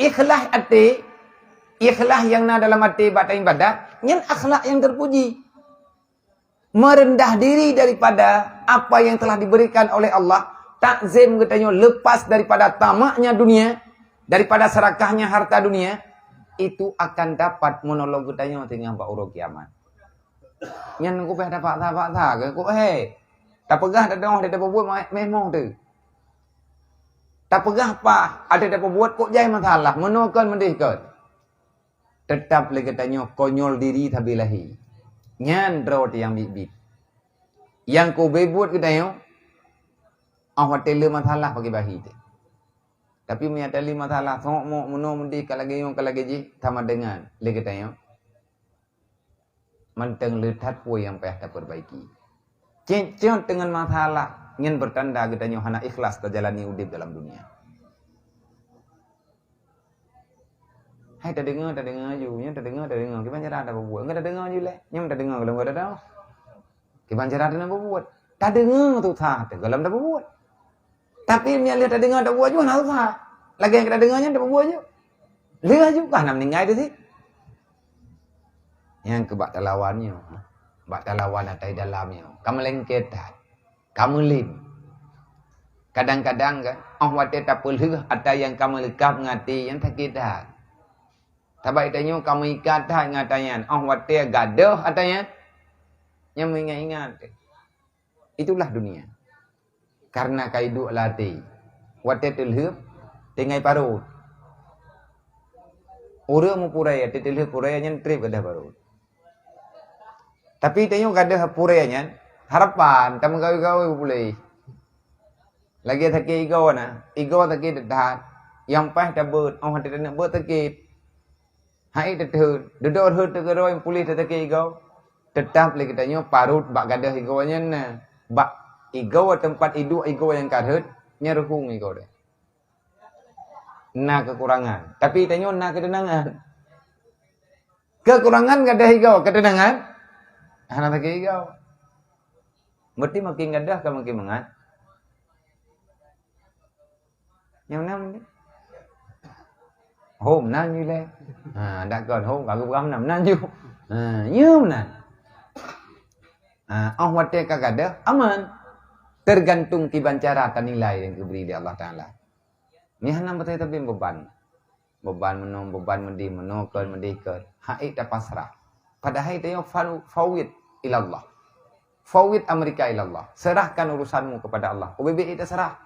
Ikhlas até, ikhlas nyang na dalam até bak ibadat, nyan akhlak nyang terpuji. Merendah diri daripada apa yang telah diberikan oleh Allah, takzim geutanyoe lepas daripada tamaknya dunia, daripada serakahnya harta dunia, itu akan dapat menolong geutanyoe teungoh bak uroe kiamat. Nyan keupeue dapat sahabat sa keu kok he. Tapeugah tadong, tapeugah buet meh moh tu. Tapeugah pah, ada tapeugah buet kok jai masalah, meunoe kon meudeh kon. Tetap lé geutanyoe konyol diri sabe lahé. Nyan droe teuh nyang biet-biet. Nyang keubeue buet geutanyoe, ah watée le masalah bagi bahi teuh. Tapi meunyo tali masalah sok mok meunoe meudeh ka lagée nyoe ka lagée jih, sama dengan lé geutanyoe. Mantong le that peue nyang payah tapeurbaiki. Cék-cék deungon masalah nyan beutanda geutanyoe hana ikhlas tajalani udeb dalam dunia. Hai tadeungoe, tadeungoe aju, nyoe tadeungoe, tadeungoe. Kiban cara tapubuet? Enggak tadeungoe aju lé. Nyoe tadeungoe lom enggak tadeungoe. Kiban cara tadeungoe pubuet? Tadeungoe tu sah teuh gohlom tapubuet. Tapi meunyo lheueh tadeungoe tapubuet aju hana sah. Lagée nyang tadeungoe nyan tapubuet aju. Lheueh aju ka hana meuninggai teuh sit. Nyang keubak talawan nyoe, bak talawan atai dalam nyoe, ka meulengket that, ka meulem. Kadang-kadang kan, óh watée tapeulheueh atai nyang ka meuleukab ngon até nyang sakét that. Sabab tanyoe ka meuikat that ngon atai nyan, óh watée gadôh atai nyan, nyang meuingat-ingat. Itulah dunia. Karena ka iduek lam até. Watée teulheueh, tinggai parot. Ureuëng meupurée, watée teulheueh purée nyan treb gadôh parot. Tapi tanyoe gadôh purée nyan, harapan tameugawi-gawi puléh. Lagée sakét igoe na, igoe sakét that. Nyang paih tabeuet, óh watée taneuk beuet sakét. Hai teuteun, dudoe rhot teugeuroi puléh teuteuki igoe. Teutap lé geutanyoe parot bak gadôh igoe nyan na. Bak igoe teumpat iduek igoe nyang ka rhot, nyan ruhueng igoe deh. Na keukurangan, tapi tanyoe na keuteunangan. Keukurangan gadôh igoe, keuteunangan hana sakét igoe. Berarti makin gadôh ka makin mangat. Nyang nam ni. Hom nan ju lé. Ha, dak kon hom ka geupeugah nam nan ju. Ha, nyoe nan. Ha, óh watée ka gadôh aman. Tergantung kiban cara tanilai dan geubri lé Allah Taala. Nyoe hana beutôi tabim beban. Beban meunoe, beban meudeh meunoe, kon meudeh kon. Hai tapasrah. Padahai tanyoe fa-, fawid ilallah. Fawid amrika ilallah. Serahkan urusanmu kepada Allah. Ubé-bé taserah.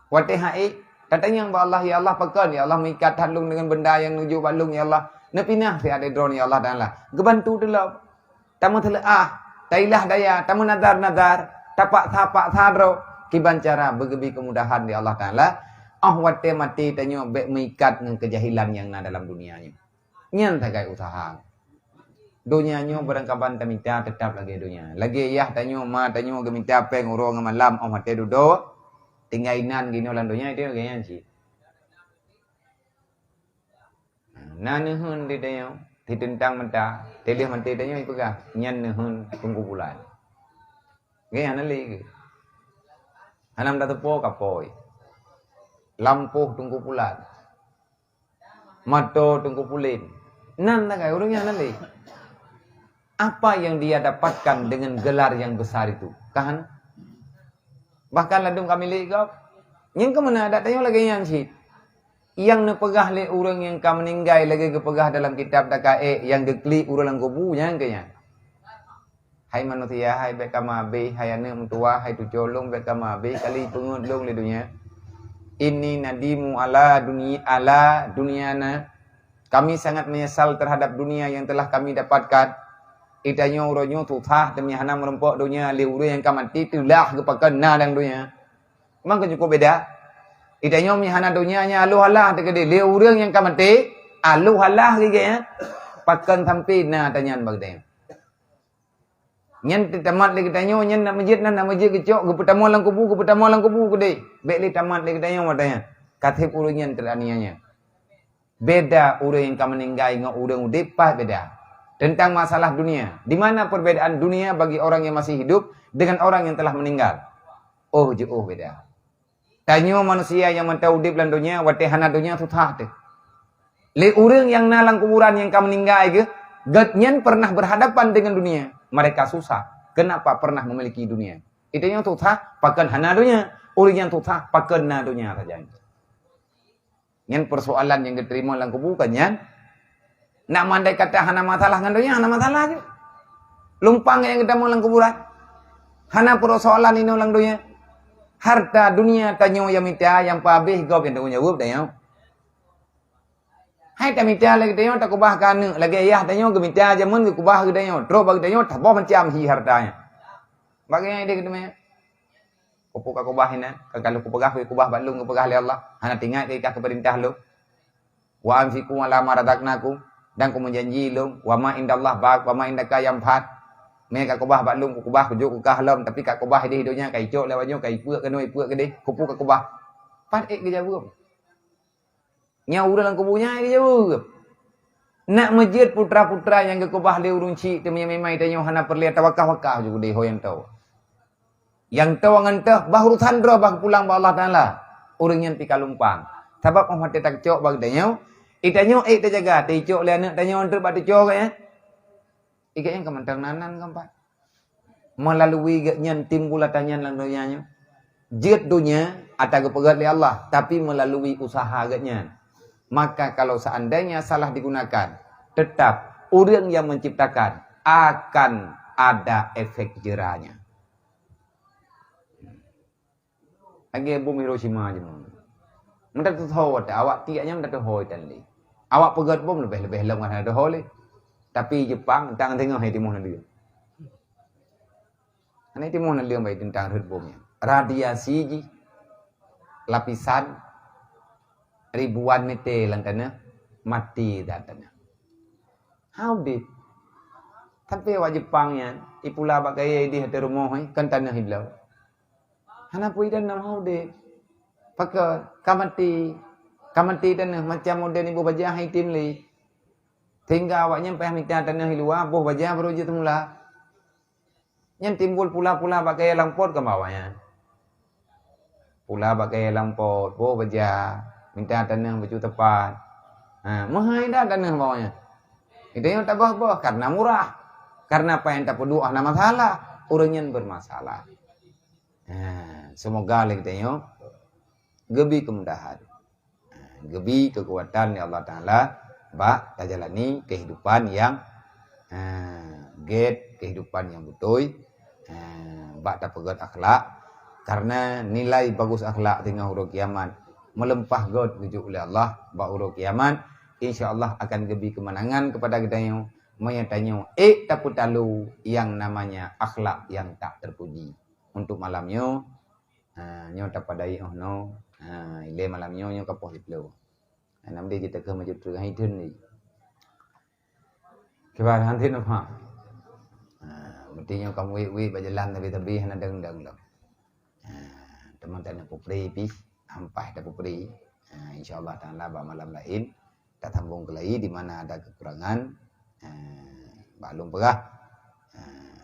Watée hai, tatanyong bak Allah, "Ya Allah, pakon, ya Allah, meuikat that lôn deungon benda nyang neujok bak lôn, ya Allah. Neupinah siat droe, ya Allah Taala." Geubantu teulom. Tameuteuleah, tailah daya, tameunadar-nadar, tapaksa-paksa droe, kiban cara beugeubri keumudahan di Allah Taala. Óh watée maté tanyoe bék meuikat ngon keujahilan nyang na dalam dunia nyoe. Nyan sagai useuha. Donya nyoe barangkaban tamita teutap lagée donya. Lagée yah tanyoe ma tanyoe geumita péng uroe ngon malam óh watée dudoe, tinggai inan ginoe lam donya itu lagée nyan cit. Na neuheun di tanyoe, di teuntang mata, teuleuh maté tanyoe ipeugah, nyan neuheun Teungku Pulan. Geuh hana lé geuh. Hana meutateupo kapôi. Lampôh Teungku Pulan. Mato Teungku Pulén. Nan sagai ureuëng nyan hana lé. Apa yang dia dapatkan dengan gelar yang besar itu? Kan? Bahkan ladum ka milék gob. Nyan keumeuna adat tanyoe lagée nyan cit. Nyang neupeugah lé ureuëng nyang ka meuninggai lagée geupeugah dalam kitab Daqaiq nyang geuklik ureuëng lam kubu nyan keuh nyan. Hai manusia, hai bék kama abéh, hai aneuëk meutuwah, hai tucoe lôn bék kama abéh, kali peungeuet lôn lé donya. Inni nadimu ala duni-, ala dunyana. Kami sangat menyesal terhadap dunia yang telah kami dapatkan. Itanyoe uroe nyoe susah teuma hana meurumpok donya lé ureuëng nyang ka maté teulah geupakon na lam donya. Memang keuh cukup beda. Itanyoe meuhana donya nyan aloh alah teukeudeh lé ureuëng nyang ka maté, aloh alah gigée nyan. Pakon sampai na tanyan bak geutanyoe. Nyan tamat lé geutanyoe, nyan nak meujeuet, nan nak meujeuet geucok, geupeutamong lam kubu, geupeutamong lam kubu keudeh. Bék lé tamat lé geutanyoe mata nyan. Ka seb ureuëng nyan teraniaya. Beda ureuëng nyang ka meuninggai ngon ureuëng udeb, paih beda. Tentang masalah dunia, di mana perbedaan dunia bagi orang yang masih hidup dengan orang yang telah meninggal? Oh, jeuoh beda. Tanyoe manusia nyang mantong udeb lam donya, watée hana donya susah teuh. Lé ureuëng nyang na lam kuburan nyang ka meuninggai geuh, gobnyan pernah berhadapan dengan dunia. Mereka susah. Kenapa pernah memiliki dunia? Itanyoe susah pakon hana donya. Ureuëng nyang susah pakon na donya saja. Nyan persoalan nyang geuteurimong lam kubu kan nyan. Nak mandai kata hana masalah ngon donya, hana masalah ju. Lumpang nyang geutamong lam kuburan. Hana persoalan inoe lam donya. Harta dunia tanyoe nyang mita, nyang peuhabéh gob nyang tanggung jaweueb tanyoe. Hai tamita lagée tanyoe takubah keu aneuëk, lagée yah tanyoe geumita jameun geukubah keu tanyoe. Trok bak tanyoe taboh macam hi harta nyan. Bak nyan ideh keu teumé. Peue ka keubah inan, ka lôn kupeugah, kupeugah bak lôn, kupeugah lé Allah. Hana teuingat keu peurintah lôn. "Wa anfiqu ala ma razaqnakum," dan kumeujanji lôn, "Wa ma indallah baq, wa ma indaka yanfad." Mé ka keubah bak lôn, kukeubah, kujok keu kah lom, tapi ka keubah idéh donya, ka icok lé awak nyoe, ka ipeuek keunoe, ipeuek keudéh, kupeue ka keubah. Pat ék geujaweueb. Nyang ureueng lam kubu nyan geujaweueb. Nak meujeuet putra-putra nyang geukeubah lé ureueng chik, teuma nyang memang tanyoe hana peureulée tawakah-wakah ju keudéh ho nyang toe. Nyang toe ngon teuh bah urusan droe bah geupulang bak Allah Taala. Ureueng nyan pih ka lumpang. Sabab óh watée tacok bak geutanyoe, i tanyoe ék tajaga, tacok lé aneuëk tanyoe treuk bak teucok gobnyan. I gobnyan ka mantong nan-nan keumpat. Meulalu gobnyan timbul ata nyan lam donya nyoe. Jeuet donya ata geupeugét lé Allah, tapi meulalu usaha gobnyan. Maka kalau seandainya salah digunakan, tetap ureueng nyang menciptakan akan ada efek jeranya. Lagée bom Hiroshima jinoe. Meutateuho watée awak tiek nyan meutateuho itan lé. Awak peugét bom leubeh-leubeh lom ngon hana teuho lé. Tapi Jepang tang teungoh hai timoh naleueng. Hana timoh naleueng bak teuntang rhot bom nyan. Radiasi jih lapisan ribuan meter lam taneuh, mati that taneuh. Hana udeb. Tapi awak Jepang nyan, ipula bak kayée idéh ateueh rumoh, eh, kon taneuh ibloe. Hana peue idan nam hana udeb. Pakon? Ka maté. Ka maté taneuh macam model iboh bajée hai tem lé. Sehingga awaknyan payah mita taneuh i luwa, boh bajée baru jeuet teumula. Nyan timbul pula-pula bak kayée lam pot keu awaknyan. Pula bak kayée lam pot, boh bajée, mita taneuh bacut tepat. Ha, meuhai dah taneuh bak awaknyan. Geutanyoe taboh-boh karena murah. Karena apa nyang tapeuduek hana masalah, ureueng nyan bermasalah. Ha, semoga lé geutanyoe geubi keumudahan. Ha, geubi keukuatan lé Allah Taala bak tajalani kehidupan nyang, ha, gét, kehidupan nyang beutôi, ha, bak tapeugét akhlak. Karena nilai bagus akhlak teungoh uroe kiamat meuleumpah gét geujok lé Allah bak uroe kiamat. Insya Allah akan geubi keumanangan keupada geutanyoe meunyoe tanyoe ék tapeutalo nyang namanya akhlak nyang tak terpuji. Untuk malam nyoe, ha, nyoe tapadai óh noe. Ha, ilée malam nyoe, nyoe ka poh siplôh. Ha, nam deh jiteuka maju terus hai thon ni. Kiban han thon apa? Ha, meuti nyoe ka muwit-wit bak jalan tabi-tabi hana deng-deng lom. Ha, teuma tanyoe pupri pih, ampai tapupri. Ha, insya Allah Taala bak malam laén tasambong keulai di mana ada kekurangan, eh, bak lôn peugah, eh,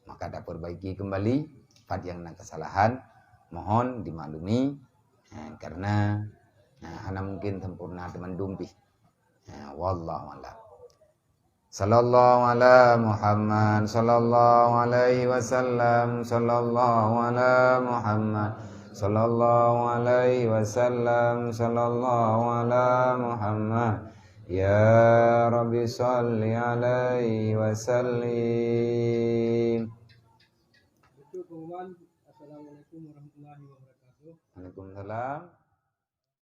maka taperbaiki kembali pat nyang na kesalahan, mohon dimaklumi, eh, karena, eh, hana mungkin sempurna teumandum pih. Eh, wallahu a'lam. Sallallahu ala Muhammad, sallallahu alaihi wasallam, sallallahu ala Muhammad, sallallahu alaihi wasallam, sallallahu ala Muhammad. Ya Rabbi salli alaihi wasallim. Betul, pengumuman. Assalamualaikum warahmatullahi wabarakatuh. Waalaikumsalam.